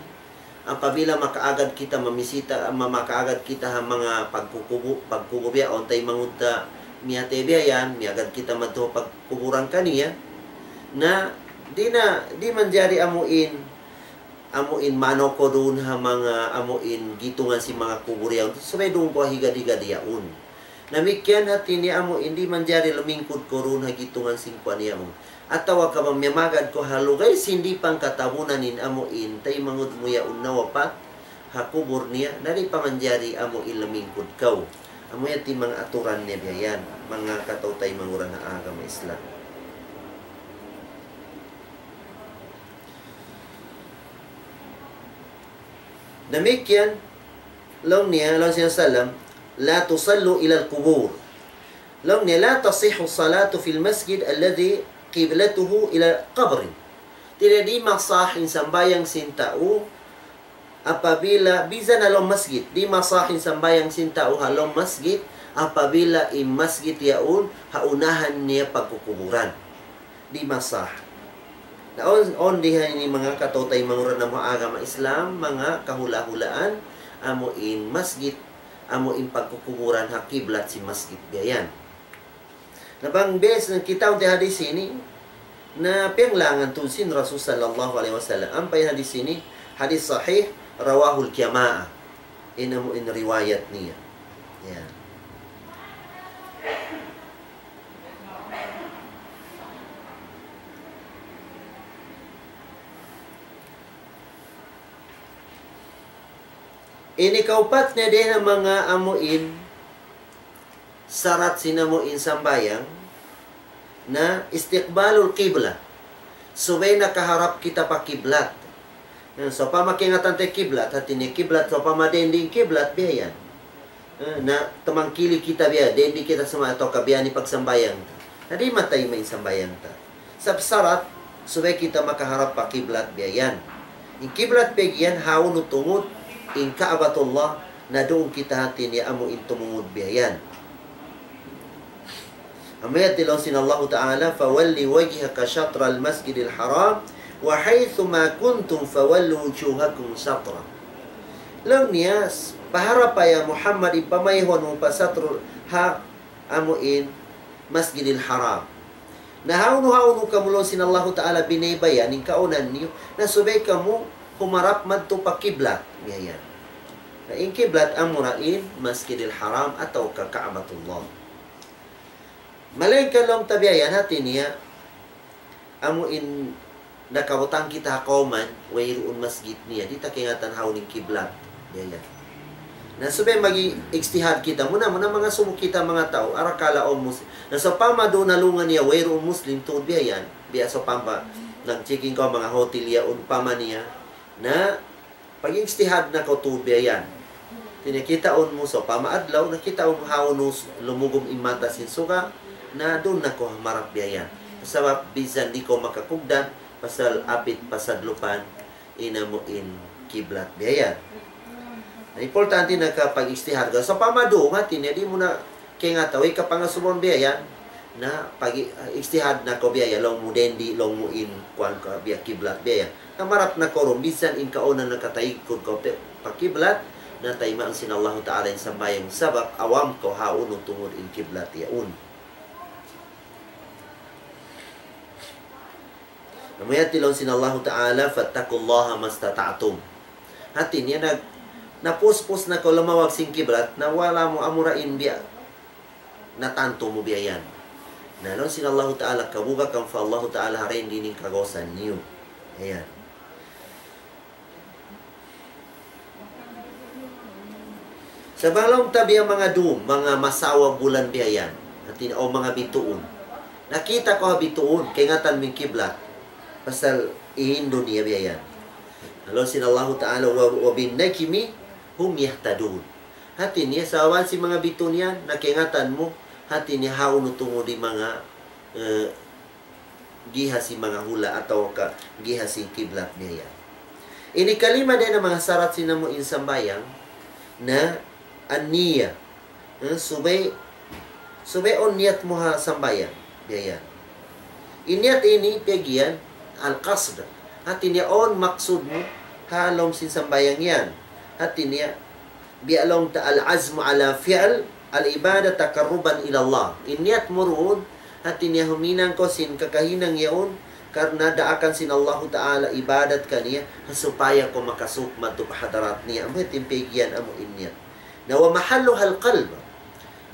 apabila makaagad kita mamisita, ma-, makaagad kita ha manga pagkukubu-, pagkubul biya' yan, awn taymanghud ta miyatay biya' yan, miyagad kita madtu pagkuburan kaniya. Na, di' na, di' manjari amu in, amu in manaw kaw duun ha manga amu in gitungan sin manga kubul yaun. Subay duun kaw higad-higad yaun. Damikkiyan hati niya amu in di' manjari lumingkud kaw duun ha gitungan sin kuwan yaun. Atawa ka bang miyamagad kaw ha lugay sin di' pangkatabunan in amu in taymanghud mu yaun nawapat ha kubul niya, na di' pa manjari amu in lumingkud kaw. Amu yan in manga aturan niya biya' yan, manga kataw-taymanghuran ha agama Islam. Damikkiyan, laung niya, laung sin Rasulullah, لا تصلوا إلى القبور. Laung niya, لا تصح الصلاة في المسجد الذي قبلته إلى قبر. Di' na di' masah in sambahayang sin tau apabila, bisan ha lawm masjid, di' masah in sambahayang sin tau ha lawm masjid, apabila in masjid yaun ha unahan niya pagkukuburan. Di' masah. Na awn, awn di ha ini manga kataw-taymanghuran namu' agama Islam, manga kahula'-hulaan, amu in masjid, amu in pagkukuburan ha kiblat sin masjid biya' yan. Na bang bes na kita unti hadis ini, na piyanglangan tuud sin Rasul sallallahu alayhi wasallam. Ampa in hadis ini, hadis sahih, رواه الجماعة. In amu in riwayat niya. Yan. Ini kaupat niya dayn ha manga amu in sarat sin amu in sambahayang na istiqbalul qibla. Subay nakaharap kita pa kiblat. Na, sawpama kaingatan ta kiblat, hati niya kiblat, sawpama dayn di in kiblat, biya' yan. Eh, na tumangkili kita biya', dayn di kita suma atawa ka biya' ini pagsambahayang ta. Na di' matay in sambahayang ta. Sabab sarat, subay kita makaharap pa kiblat biya' yan. In kiblat pegge' yan, ha unu tungud, in Ka'batullah, na duun kita hati niya amu in tumungud biya' yan. Amu yan laung sin Allahu Ta'ala, فول وجهك شطر المسجد الحرام وحيث ما كنتم فولوا وجوهكم شطره. Laung niya, paharapa ya Muhammad, in pamayhuan mu pa satrul ha amu in Masjidil Haram. Na hawnu-hawnu kamu laung sin Allahu Ta'ala binaybayan in kaunan niyu, na subay kamu humarap madtu pa kiblat. Biya' yan. Na in kiblat amura in Masjidil Haram atawa ka Ka'batullah. Malayngkan laung ta biya' yan hati niya, amu in nakabutang kita ha kawman, wayruun masjid niya, di' ta kaingatan hawnu in kiblat. Biya' yan. Na subay mag-ijtihad kita, muna-muna mangasubu kita manga tau, arakala' awn Muslim. Na sawpama duun ha lungan niya, wayruun Muslim, tuud biya' yan. Biya' sawpama, nag-checking kaw manga hotel yaun, upama niya. Na, pag-ijtihad na kaw tuud biya' yan. Hati niya kitaun mu, sawpama adlaw, na kitaun mu hawnu s-, lumugum in mata sin suga, na duun na kaw humarap biya' yan. Sabab, minsan di' kaw makakugdan, pasal apit pa sadlupan, in amu in kiblat biya' yan. Na importante na ka pag-ijtihad ka. Sawpama duun, hati niya, di' mu na kaingatan, way kapangasubuhun biya' yan. Na pag-ijtihad na kaw biya' yan, laung mu dayn di, laung mu in, kuwan ka, biya' kiblat biya' yan. Na humarap na kaw duun, minsan in kaunan nakatalikud kaw pa, pa kiblat, na taymaun sin Allahu Ta'ala in sambahayang sabab, awam kaw hawnu tungud in kiblat yaun. Amu yan laung sin Allahu Ta'ala, فاتقوا الله ما استطعتم. Hati niya nag-, napuspus na kaw lumawag sin kiblat, na wala' mu amura in biya' natantu mu biya' yan. Na laung sin Allahu Ta'ala, kabuga kamu pa Allahu Ta'ala ha dayn di in kagausan niyu. Ayan. Sabab laung ta biya' manga dum, manga masawa bulan biya' yan. Hati niya, o manga bituun. Nakita' kaw ha bituun, kaingatan mu in kiblat. Pasal ihindu niya biya' yan. Laung sin Allahu Ta'ala, و-, وبالنجم هم يهتدون. Hati niya, sabab sin manga bituun yan, na kaingatan mu, hati niya hawnu tungud in manga, eh, giha sin manga hula' atawa ka giha sin kiblat niya yan. Ini kalima dayn ha manga sarat sin amu in sambahayang na an-niyya. Eh, subay, subay awn niyat mu ha sambahayang. Biya' yan. In niyat ini piyag'iyan al-qasd. Hati niya awn maksud mu ha lawm sin sambahayang yan. Hati niya biya' laung ta العزم على فعل العبادة تقربا إلى الله. In niyat mu duun, hati niya huminang kaw sin kakahinang yaun, karna' daakan sin Allahu Ta'ala ibadat kaniya, supaya kaw makasuuk madtu pa hadarat niya. Amu hati in piyag'iyan amu in niyat. Na ومحلها القلب.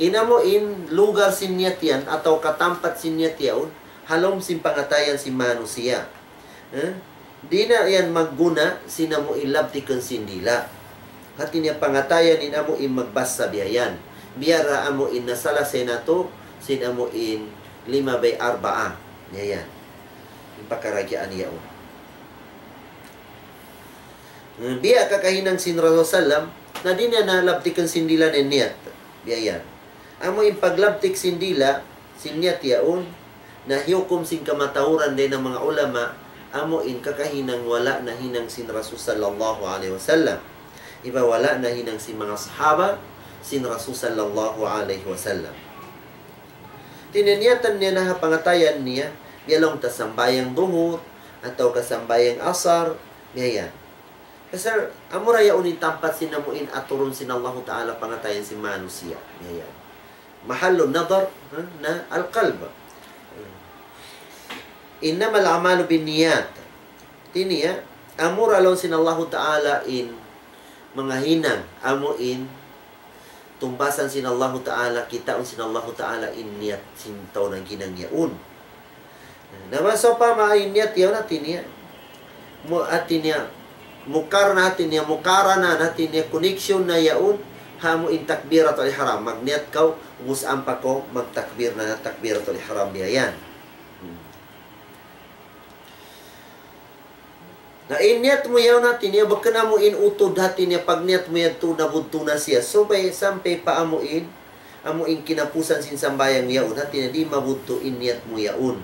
In amu in lugar sin niyat yan, atawa ka tampat sin niyat yaun, ha lawm sin pangatayan sin manusiya'. Eh? Di' na yan magguna sin amu in labtikun sin dila'. Hati niya pangatayan in amu in magbasa biya' yan. Biya' da amu in nasalasay natu' sin amu in lima bay arba'a. Biya' yan. In pakaragyaan yaun. Eh, biya' kakahinang sin Rasul sallam, na di' niya na labtikun sin dila' niya in niyat. Biya' yan. Amu in paglabtik sin dila', sin niyat yaun, na hiyukum sin kamatauran dayn ha manga ulama, amu in kakahinang wala' nahinang sin Rasul sallallahu alayhi wasallam. Iban wala' nahinang sin manga sahaba, sin Rasul sallallahu alayhi wasallam. Tiniyatan niya na ha pangatayan niya, biya' laung ta sambahayang duhur, atawa ka sambahayang asar, biya' yan. Pasal, amura yaun in tampat sin amu in aturun sin Allahu Ta'ala pangatayan sin manusiya'. Biya' yan. Mahallun nadar, ha, na al-qalb. إنما الأعمال بالنيات. Hati niya, amura laung sin Allahu Ta'ala in manga hinang, amu in tumbasan sin Allahu Ta'ala, kitaun sin Allahu Ta'ala in niyat sin tau naghinang yaun. Na, sawpama in niyat yaun hati niya, mu-, hati niya, mukarana, hati niya mukarana, hati niya connection na yaun, ha amu in takbiratul ihram. Magniyat kaw, ubus ampa kaw, magtakbir na takbiratul ihram biya' yan. Hmm. Na in niyat mu yaun, hati niya, bukun amu in utud, hati niya, pagniyat mu yadtu nabudtu na siya. Subay sampay pa amu in, amu in kinapusan sin sambahayang yaun, hati niya, di' mabudtu in niyat mu yaun.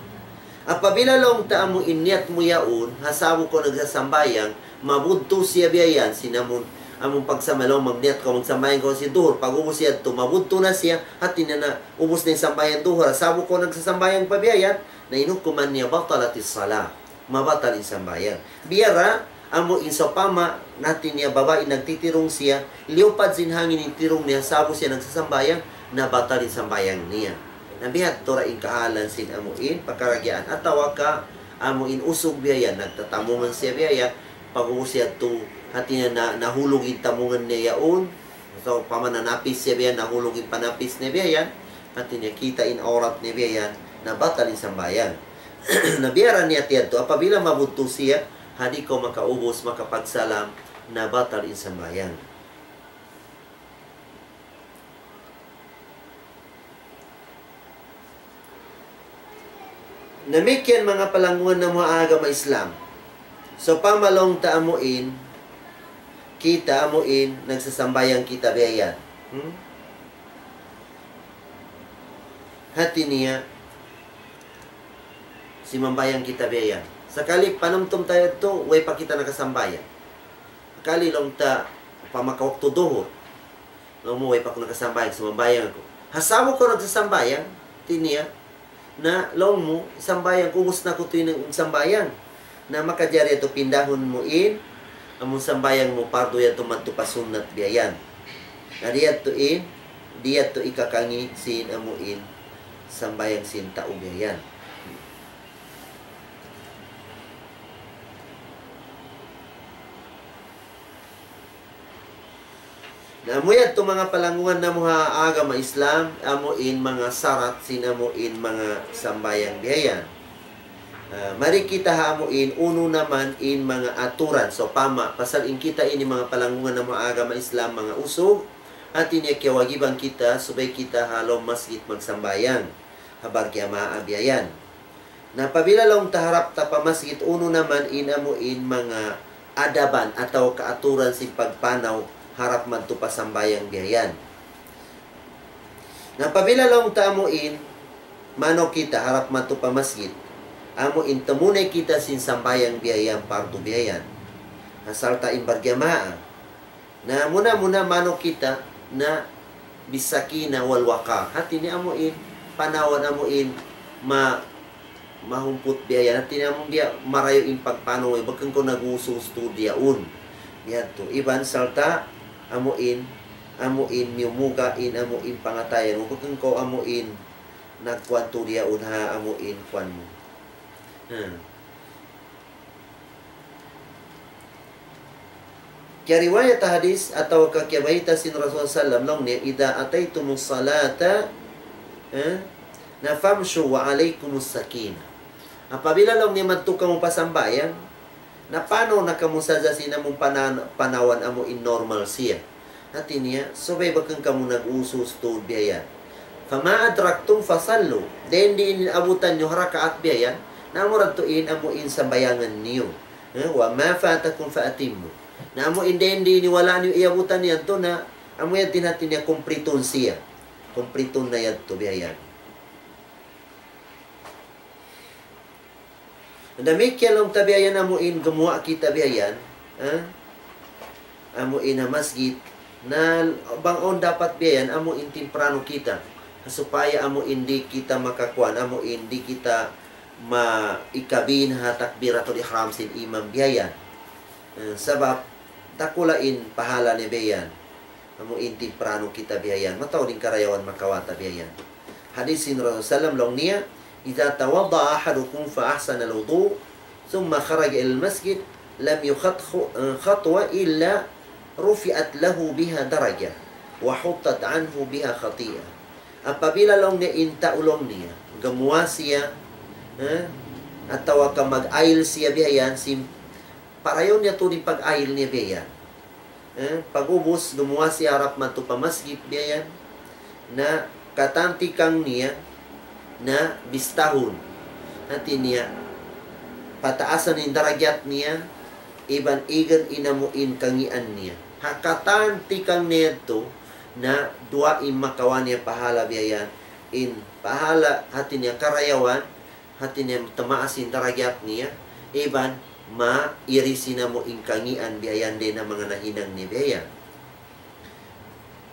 Apabila laung ta amu in niyat mu yaun, ha sa'bu kaw nagsasambahayang, mabudtu siya biya' yan, sin amun, amun pagsambahayang, laung magniyat kaw magsambahayang kaw sin duhur, pag-ubus yadtu, mabudtu na siya, hati niya na, ubus na in sambahayang duhur, ha sa'bu kaw nagsasambahayang pa biya' yan, na in hukuman niya batalatis salah. Mabatal in sambahayang. Biya' ra, amu in sawpama, hati niya babai nagtitirung siya, liyupad sin hangin in tirung niya, sa'bu siya nagsasambahayang, nabatal in sambahayang niya. Na biya' ha yadtu ra in kahalan sin amu in, pakaragyaan, atawa ka, amu in usug biya' yan, nagtatamungan siya biya' yan, pag-ubus yadtu, hati niya na, nahulug in tamungan niya yaun, sawpama nanapis siya biya' yan, nahulug in panapis niya biya' yan, hati niya kita' in awrat niya biya' yan, nabatal in sambahayang. Na biya' ra niya yadtu, apabila mabudtu siya, ha di' kaw makaubus, makapagsalam, na batal in sambahayang. Damikkiyan manga palanggungan namu' ha agama Islam. Sawpama laung ta amu in, kita amu in, nagsasambahayang kita biya' yan. Hmm? Hati niya, simambahayang kita biya' yan. Sakali panumtum ta yadtu, way pa kita nakasambahayang. Sakali laung ta, pa maka waktu duhur. Laung mu, way pa aku nakasambahayang, sumambahayang aku. Ha sa'bu kaw nagsasambahayang, hati niya, na laung mu, sambahayang ku, ubus na aku tuud in sambahayang. Na makajari yadtu pindahun mu in, amun sambahayang mu pardu yadtu madtu pa sunnat biya' yan. Na di' yadtu in, di' yadtu ikakangi' sin amu in, sambahayang sin tau biya' yan. Na amu yadtu manga palanggungan namu' ha agama Islam, amu in manga sarat sin amu in manga sambahayang biya' yan. Ah, mari kita ha amu in unu naman in manga aturan. Sawpama, pasal in kita ini manga palanggungan namu' ha agama Islam, manga usug, hati niya kiyawajiban kita, subay kita ha lawm masjid magsambahayang. Ha barjamaah biya' yan. Na apabila laung ta harap ta pa masjid, unu naman in amu in manga adaban atawa kaaturan sin pagpanaw harap madtu pa sambahayang biya' yan. Na apabila laung ta amu in, manaw kita harap madtu pa masjid, amu in tamunay kita sin sambahayang biya' yan, pardu biya' yan. Asal ta in barjamaah. Na muna-muna manaw kita na bis-sakinah wal-waqar. Hati niya amu in, panawan amu in, ma-, mahumput biya' yan. Hati niya amu biya' marayaw in pagpanaw, eh, bukun kaw nag-usus tuud yaun. Yadtu. Iban sarta' amu in, amu in miyumuga' in amu in pangatayan mu. Bukun kaw amu in nagkuwan tuud yaun ha amu in kuwan mu. Hmm. Kiyariwayat hadis atawa ka kiyabayta' sin Rasul sallam laung niya, "إذا أتيتم الصلاة, eh, na فامشوا وعليكم السكينة." Apabila laung niya madtu kamu pa sambahayang, na panaw na kamu sadja sin amu pana-, panawan amu in normal siya. Hati niya, subay bukun kamu nag-usus tuud biya' yan. فما أدركتم فصلوا. Dayn di in abutan niyu ha rakaat biya' yan, na amu ra tuud in amu in sambahayangan niyu. Eh, وما فاتكم فأتموا. Na amu in dayn di in wala' niyu iyabutan yadtu na, amu yadtu in hati niya kumpritun siya. Kumpritun na yadtu biya' yan. Damikkiyan laung ta biya' yan amu in gumuwa' kita biya' yan, ha? Amu in ha masjid, na bang awn dapat biya' yan, amu in timprano kita. Supaya amu in di' kita makakuwan, amu in di' kita ma-, ikabin ha takbiratul ihram sin imam biya' yan. Eh, sabab, dakula' in pahala niya biya' yan. Amu in timprano kita biya' yan. Mataud in karayawan makawa' ta biya' yan. Hadis sin Rasul sallam laung niya, إذا توضأ أحدكم فأحسن الوضوء ثم خرج إلى المسجد لم يخط خ-، خطوة إلا رفعت له بها درجة وحطت عنه بها خطيئة. Apabila laung niya in tau laung niya, gumuwa' siya, eh, atawa ka mag-ayil siya biya' yan, sin Parayaw niya tuud in pag-ayil niya biya' yan. Eh, pag'ubus, gumuwa' siya harap madtu pa masjid biya' yan. Na katan tikang niya, na bistahun. Hati niya, pataasan in darajat niya, iban igan in amu in kangīan niya. Ha katan tikang niya yadtu, na duwa in makawa' niya pahala biya' yan. In pahala hati niya karayawan, hati niya tamaas in darajat niya, iban mairis in amu in kangīan biya' yan dayn ha manga nahinang niya biya' yan.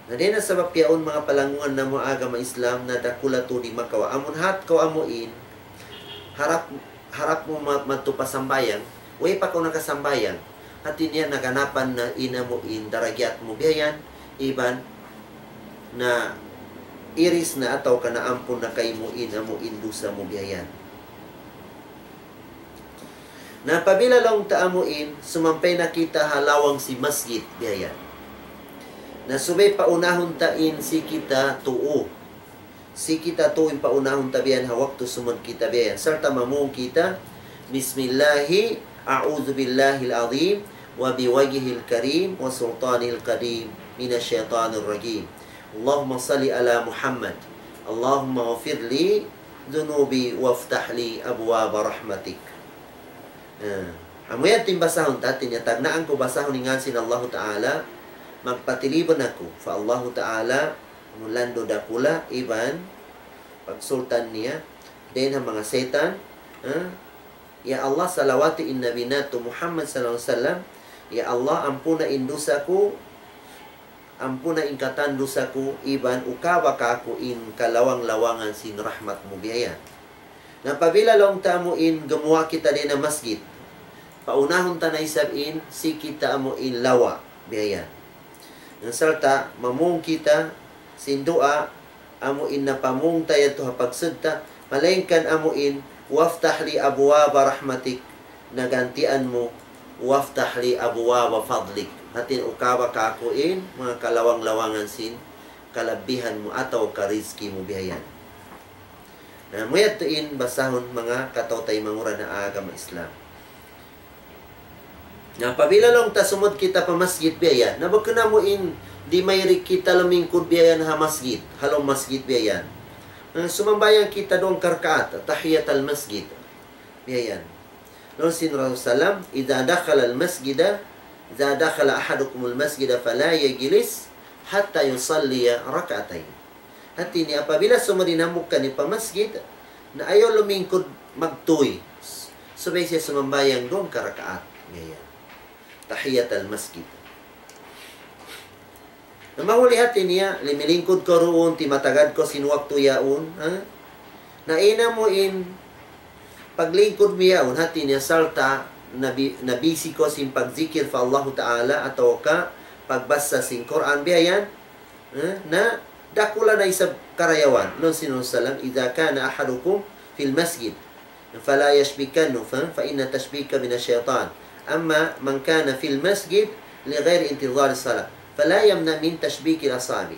Na dayn ha sabab yaun manga palanggungan namu' agama Islam na dakula' tuud in makawa'. Amun hat kaw amu in, harap, harap mu ma-, madtu pa sambahayang, way pa kaw nakasambahayang. Hati niya naganapan na in amu in darajat mu biya' yan, iban na iris na atawa ka naampun na kaymu in amu in dusa mu biya' yan. Na apabila laung ta amu in, sumampay na kita ha lawang sin masjid, biya' yan. Na subay paunahun ta in siki ta tuu. Siki ta tuu in paunahun ta biya' yan ha waktu sumud kita biya' yan. Sarta' mamung kita, بسم الله، أعوذ بالله العظيم وبوجهه الكريم وسلطانه القديم من الشيطان الرجيم. اللهم صل على محمد. اللهم اغفر لي ذنوبي وافتح لي أبواب رحمتك. Ah, amu yan in basahun ta, hati niya tagnaan ku basahun in ngan sin Allahu Ta'ala, magpatilibun aku pa Allahu Ta'ala, amu landu' dakula', iban pagsultan niya, dayn ha manga setan, ah, Ya Allah, salawati in Nabi natu' Muhammad sallallahu alayhi wasallam, Ya Allah, ampuna in dusa ku, ampuna in katan dusa ku, iban ukaba kaku' in kalawang-lawangan sin rahmat mu biya' yan. Na apabila laung ta amu in gumuwa' kita dayn ha masjid, paunahun ta na isab in siki ta amu in lawa', biya' yan. Na sarta' mamung kita sin duwaa, amu in napamung ta yadtu ha pagsud ta, malaingkan amu in, وافتح لي أبواب رحمتك, nagantian mu, وافتح لي أبواب فضلك. Hati niya ukaba kaku' in manga kalawang-lawangan sin kalabbihan mu atawa ka rizki mu biya' yan. Na, amu yadtu in basahun manga kataw-taymanghuran ha agama Islam. Na, apabila laung ta sumud kita pa masjid biya' yan, na bukun amu in di' mayri kita lumingkud biya' yan ha masjid, ha lawm masjid biya' yan. Na, sumambahayang kita duwang karkaat, tahiyatal masjid. Biya' yan. Laung sin Rasul sallam, إذا دخل المسجد، إذا دخل أحدكم المسجد فلا يجلس حتى يصلي ركعتين. Hati niya apabila sumud in hambuuk kaniyu pa masjid, na ayaw lumingkud magtuy. Subay siya sumambahayang duwang karakaat. Biya' yan. Tahiyatal masjid. Na mahuli hati niya, limilingkud kaw duun, timatagad kaw sin waktu yaun, ha? Na in amu in paglingkud mu yaun, hati niya sarta' nabi-, nabisi kaw sin pagzikir pa Allahu Ta'ala atawa ka pagbasa sin Qur'an biya' yan, eh, na dakula' na isab karayawan. Laung sin Rasul sallam, إذا كان أحدكم في المسجد فلا يشبكن، ف-، فإن التشبيك من الشيطان. أما من كان في المسجد لغير انتظار الصلاة فلا يمنع من تشبيك الأصابع.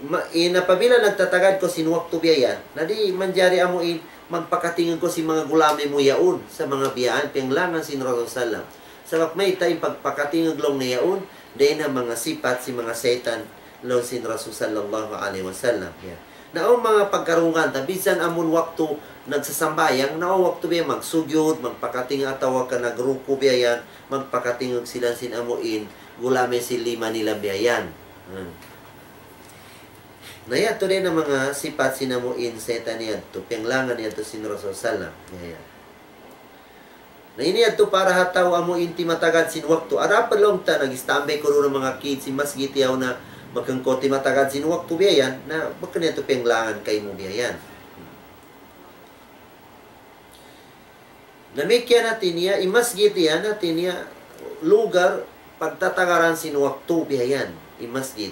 Ma-, in apabila nagtatagad kaw sin waktu biya' yan, na di' manjari amu in magpakatingug kaw sin manga gulami mu yaun, sa manga biya' yan, piyanglangan sin Rasul sallam. Sabab mayta' in pagpakatingug laung niya yaun, dayn ha manga sipat sin manga saytan, laung sin Rasul sallallahu alayhi wasallam. Ya. Na awn manga pagkarungugan ta, bisan amun waktu nagsasambahayang, na awn waktu biya' magsujud, magpakatingug atawa ka nagruku' biya' yan, magpakatingug sila sin amu in, gulami sin lima nila biya' yan. Hmm. Na yadtu dayn ha manga sipat sin amu in saytan yadtu, piyanglangan yadtu sin Rasul sallam. Ya, ya. Na ini yadtu para ha tau amu in timatagad sin waktu. Adapun laung ta nag-istambay kaw duun ha manga kid sin masjid yaun na bukun kaw timatagad sin waktu biya' yan, na bukun yadtu piyanglangan kaymu biya' yan. Damikkiyan hati niya, in masjid yan, hati niya, lugar pagtatagaran sin waktu biya' yan, in masjid.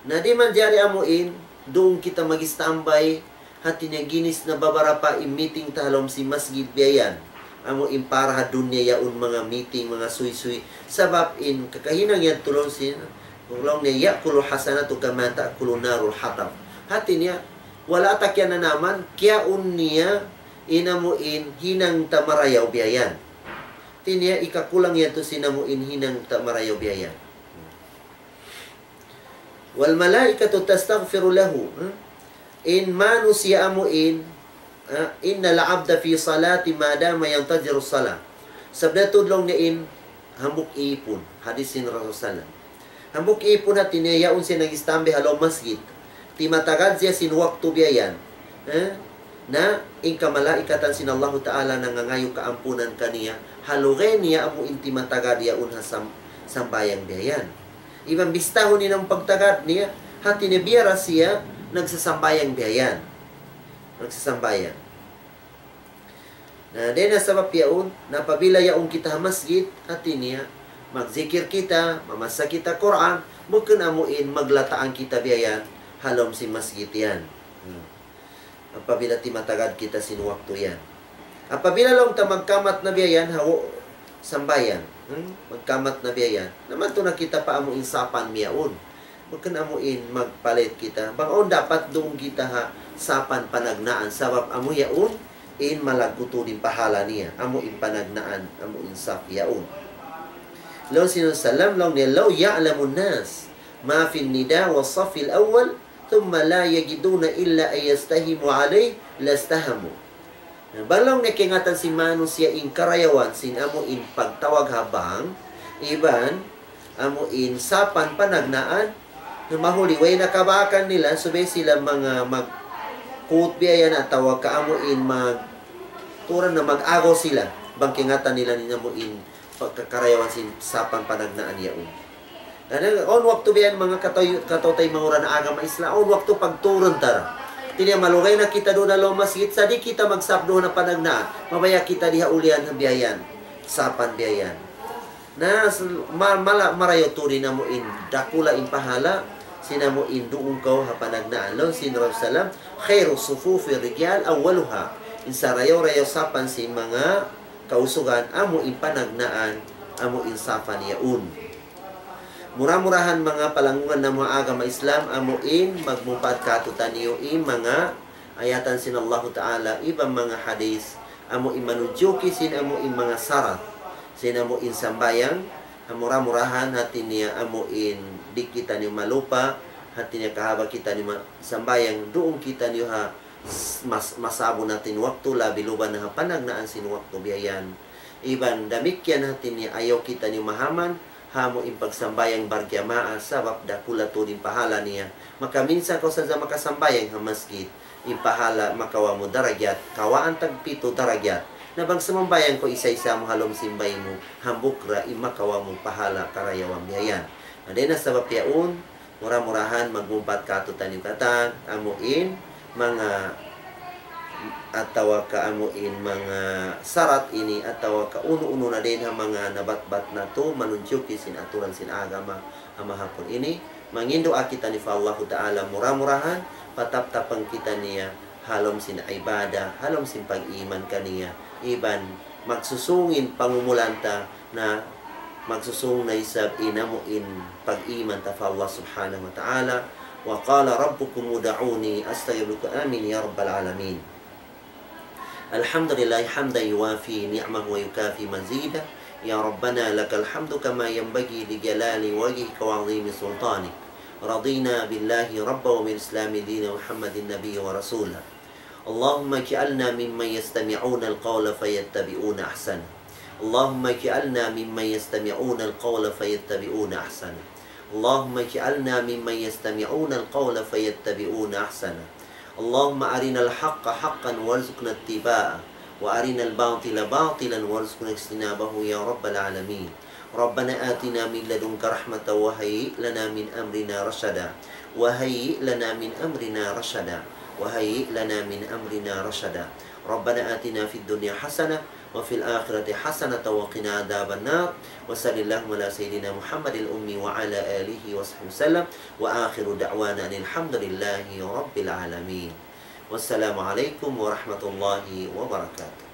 Na di' manjari amu in, duun kita mag-istambay, hati niya ginis na babarapa in meeting ta ha lawm sin masjid biya' yan. Amu in para ha dunya yaun manga meeting, manga suysuy. Sabab in kakahinang yadtu laung sin, laung niya, يأكل الحسنات كما تأكل النار الحطب. Hati niya, wala' ta kiyananaman, kiyaun niya, in amu in hinang ta marayaw biya' yan. niya ikakulang yadtu sin amu in hinang ta marayaw biya' yan. والملائكة تستغفر له. Hmm? In manusiya' amu in, ah, إن العبد في صلاة ما دام ينتظر الصلاة. Sabda tuud laung niya in hambuuk īpun, hadis sin Rasul sallam. Hambuuk īpun hati niya yaun siya nag-istambay ha lawm masjid. Timatagad siya sin waktu biya' yan. Eh? Na in kamalaikatan sin Allahu Ta'ala nangangayu' kaampunan kaniya, ha lugay niya amu in timatagad yaun ha sam-, sambahayang biya' yan. Iban bistahun in pagtagad niya, hati niya biya' da siya nagsasambahayang biya' yan. Nagsasambahayang. Na, dayn ha sabab yaun, na apabila yaun kita ha masjid, hati niya, magjikil kita, mamassa kita Qur'an, bukun amu in maglataan kita biya' yan, ha lawm sin masjid yan. Hmm. Apabila timatagad kita sin waktu yan. Apabila laung ta magkamat na biya' yan, ha wa-, sambahayang. Hmm? Magkamat na biya' yan. Na madtu na kita pa amu in sapan bihaun. Bukun amu in magpalit kita. Bang awn dapat duun kita ha sapan panagnaan. Sabab amu yaun in malaggu' tuud in pahala niya. Amu in panagnaan, amu in sap yaun. Laung sin Rasul sallam, laung niya, لو يعلم الناس ما في النداء والصف الأول ثم لا يجدون إلا أن يستهموا عليه لاستهموا. Na, bang laung niya kaingatan sin manusiya' in karayawan sin amu in pagtawag ha bang, iban amu in sapan panagnaan, na mahuli way na kabaakan nila, subay sila manga magkut biya' yan atawa ka amu in mag-, turan na mag-agaw sila, bang kaingatan nila in amu in pagkakarayawan sin sapan panagnaan yaun. Na, na, awn waktu biya' yan manga kataw-, kataw-taymanghuran agama Islam, awn waktu pagturun ta ra. Hati niya malugay na kita duun ha lawm masjid, sa' di' kita magsap duun ha panagnaan. Mabaya' kita di ha ulihan biya' yan. Sapan biya' yan. Na, s-, ma-, mala-, marayaw tuud in amu in dakula' in pahala, sin amu in duun kaw ha panagnaan. Laung sin Rasul sallam, خير صفوف الرجال أولها. In sarayaw-rayaw sapan sin manga kausugan, amu in panagnaan, amu in sapan yaun. Mura-murahan manga palanggungan namu' ha agama Islam, amu in magmumpaat kātu'niyu in manga ayatan sin Allahu Ta'ala, iban manga hadis, amu in manunjuki sin amu in manga sarat sin amu in sambahayang, mura-murahan hati niya amu in di' kitaniyu malupa, hati niya kahaba' kitaniyu ma-, sambahayang, duun kitaniyu ha s-, mas-, masabun natu' in waktu, labi luba na ha panagnaan sin waktu biya' yan. Iban damikkiyan hati niya ayaw kitaniyu mahaman ha amu in pagsambahayang barjamaah, sabab dakula' tuud in pahala niya. Makaminsan kaw sadja makasambahayang ha masjid, in pahala makawa' mu darajat, kawaan tagpitu darajat. Na bang sumambahayang kaw isa-isa mu ha lawm sin bāy mu, hambuuk ra in makawa' mu pahala karayawan biya' yan. Na dayn ha sabab yaun, mura-murahan magmumpaat kātu'niyu katan, amu in manga atawa ka amu in manga sarat ini, atawa ka unu-unu na dayn ha manga nabatbat natu', manunjuki sin aturan sin agama ha mahapun ini. Mangin duwaa kitaniyu pa Allahu Ta'ala, mura-murahan pataptapan kitaniya ha lawm sin ibadah, ha lawm sin pag-iman kaniya, iban magsusung in pangumulan ta, na magsusung na isab in amu in pag-iman ta pa Allah Subhanahu wa Ta'ala. وقال ربكم ادعوني أستجب لكم. آمين يا رب العالمين. الحمد لله حمدا يوافي نعمه ويكافئ مزيده. يا ربنا لك الحمد كما ينبغي لجلال وجهك وعظيم سلطانك. رضينا بالله ربا وبالإسلام دينا ومحمد نبيا ورسولا. اللهم اجعلنا ممن يستمعون القول فيتبعون أحسنه. اللهم اجعلنا ممن يستمعون القول فيتبعون أحسنه. اللهم اجعلنا ممن يستمعون القول فيتبعون أحسنه. اللهم أرنا الحق حقا وارزقنا اتباعه، وأرنا الباطل باطلا وارزقنا اجتنابه يا رب العالمين. ربنا آتنا من لدنك رحمة وهيئ لنا من أمرنا رشدا. وهيئ لنا من أمرنا رشدا. وهيئ لنا من أمرنا رشدا. ربنا آتنا في الدنيا حسنة وفي الآخرة حسنة وقنا عذاب النار. وصل اللهم على سيدنا محمد الأمي وعلى آله وصحبه وسلم. وآخر دعوانا أن الحمد لله رب العالمين. والسلام عليكم ورحمة الله وبركاته.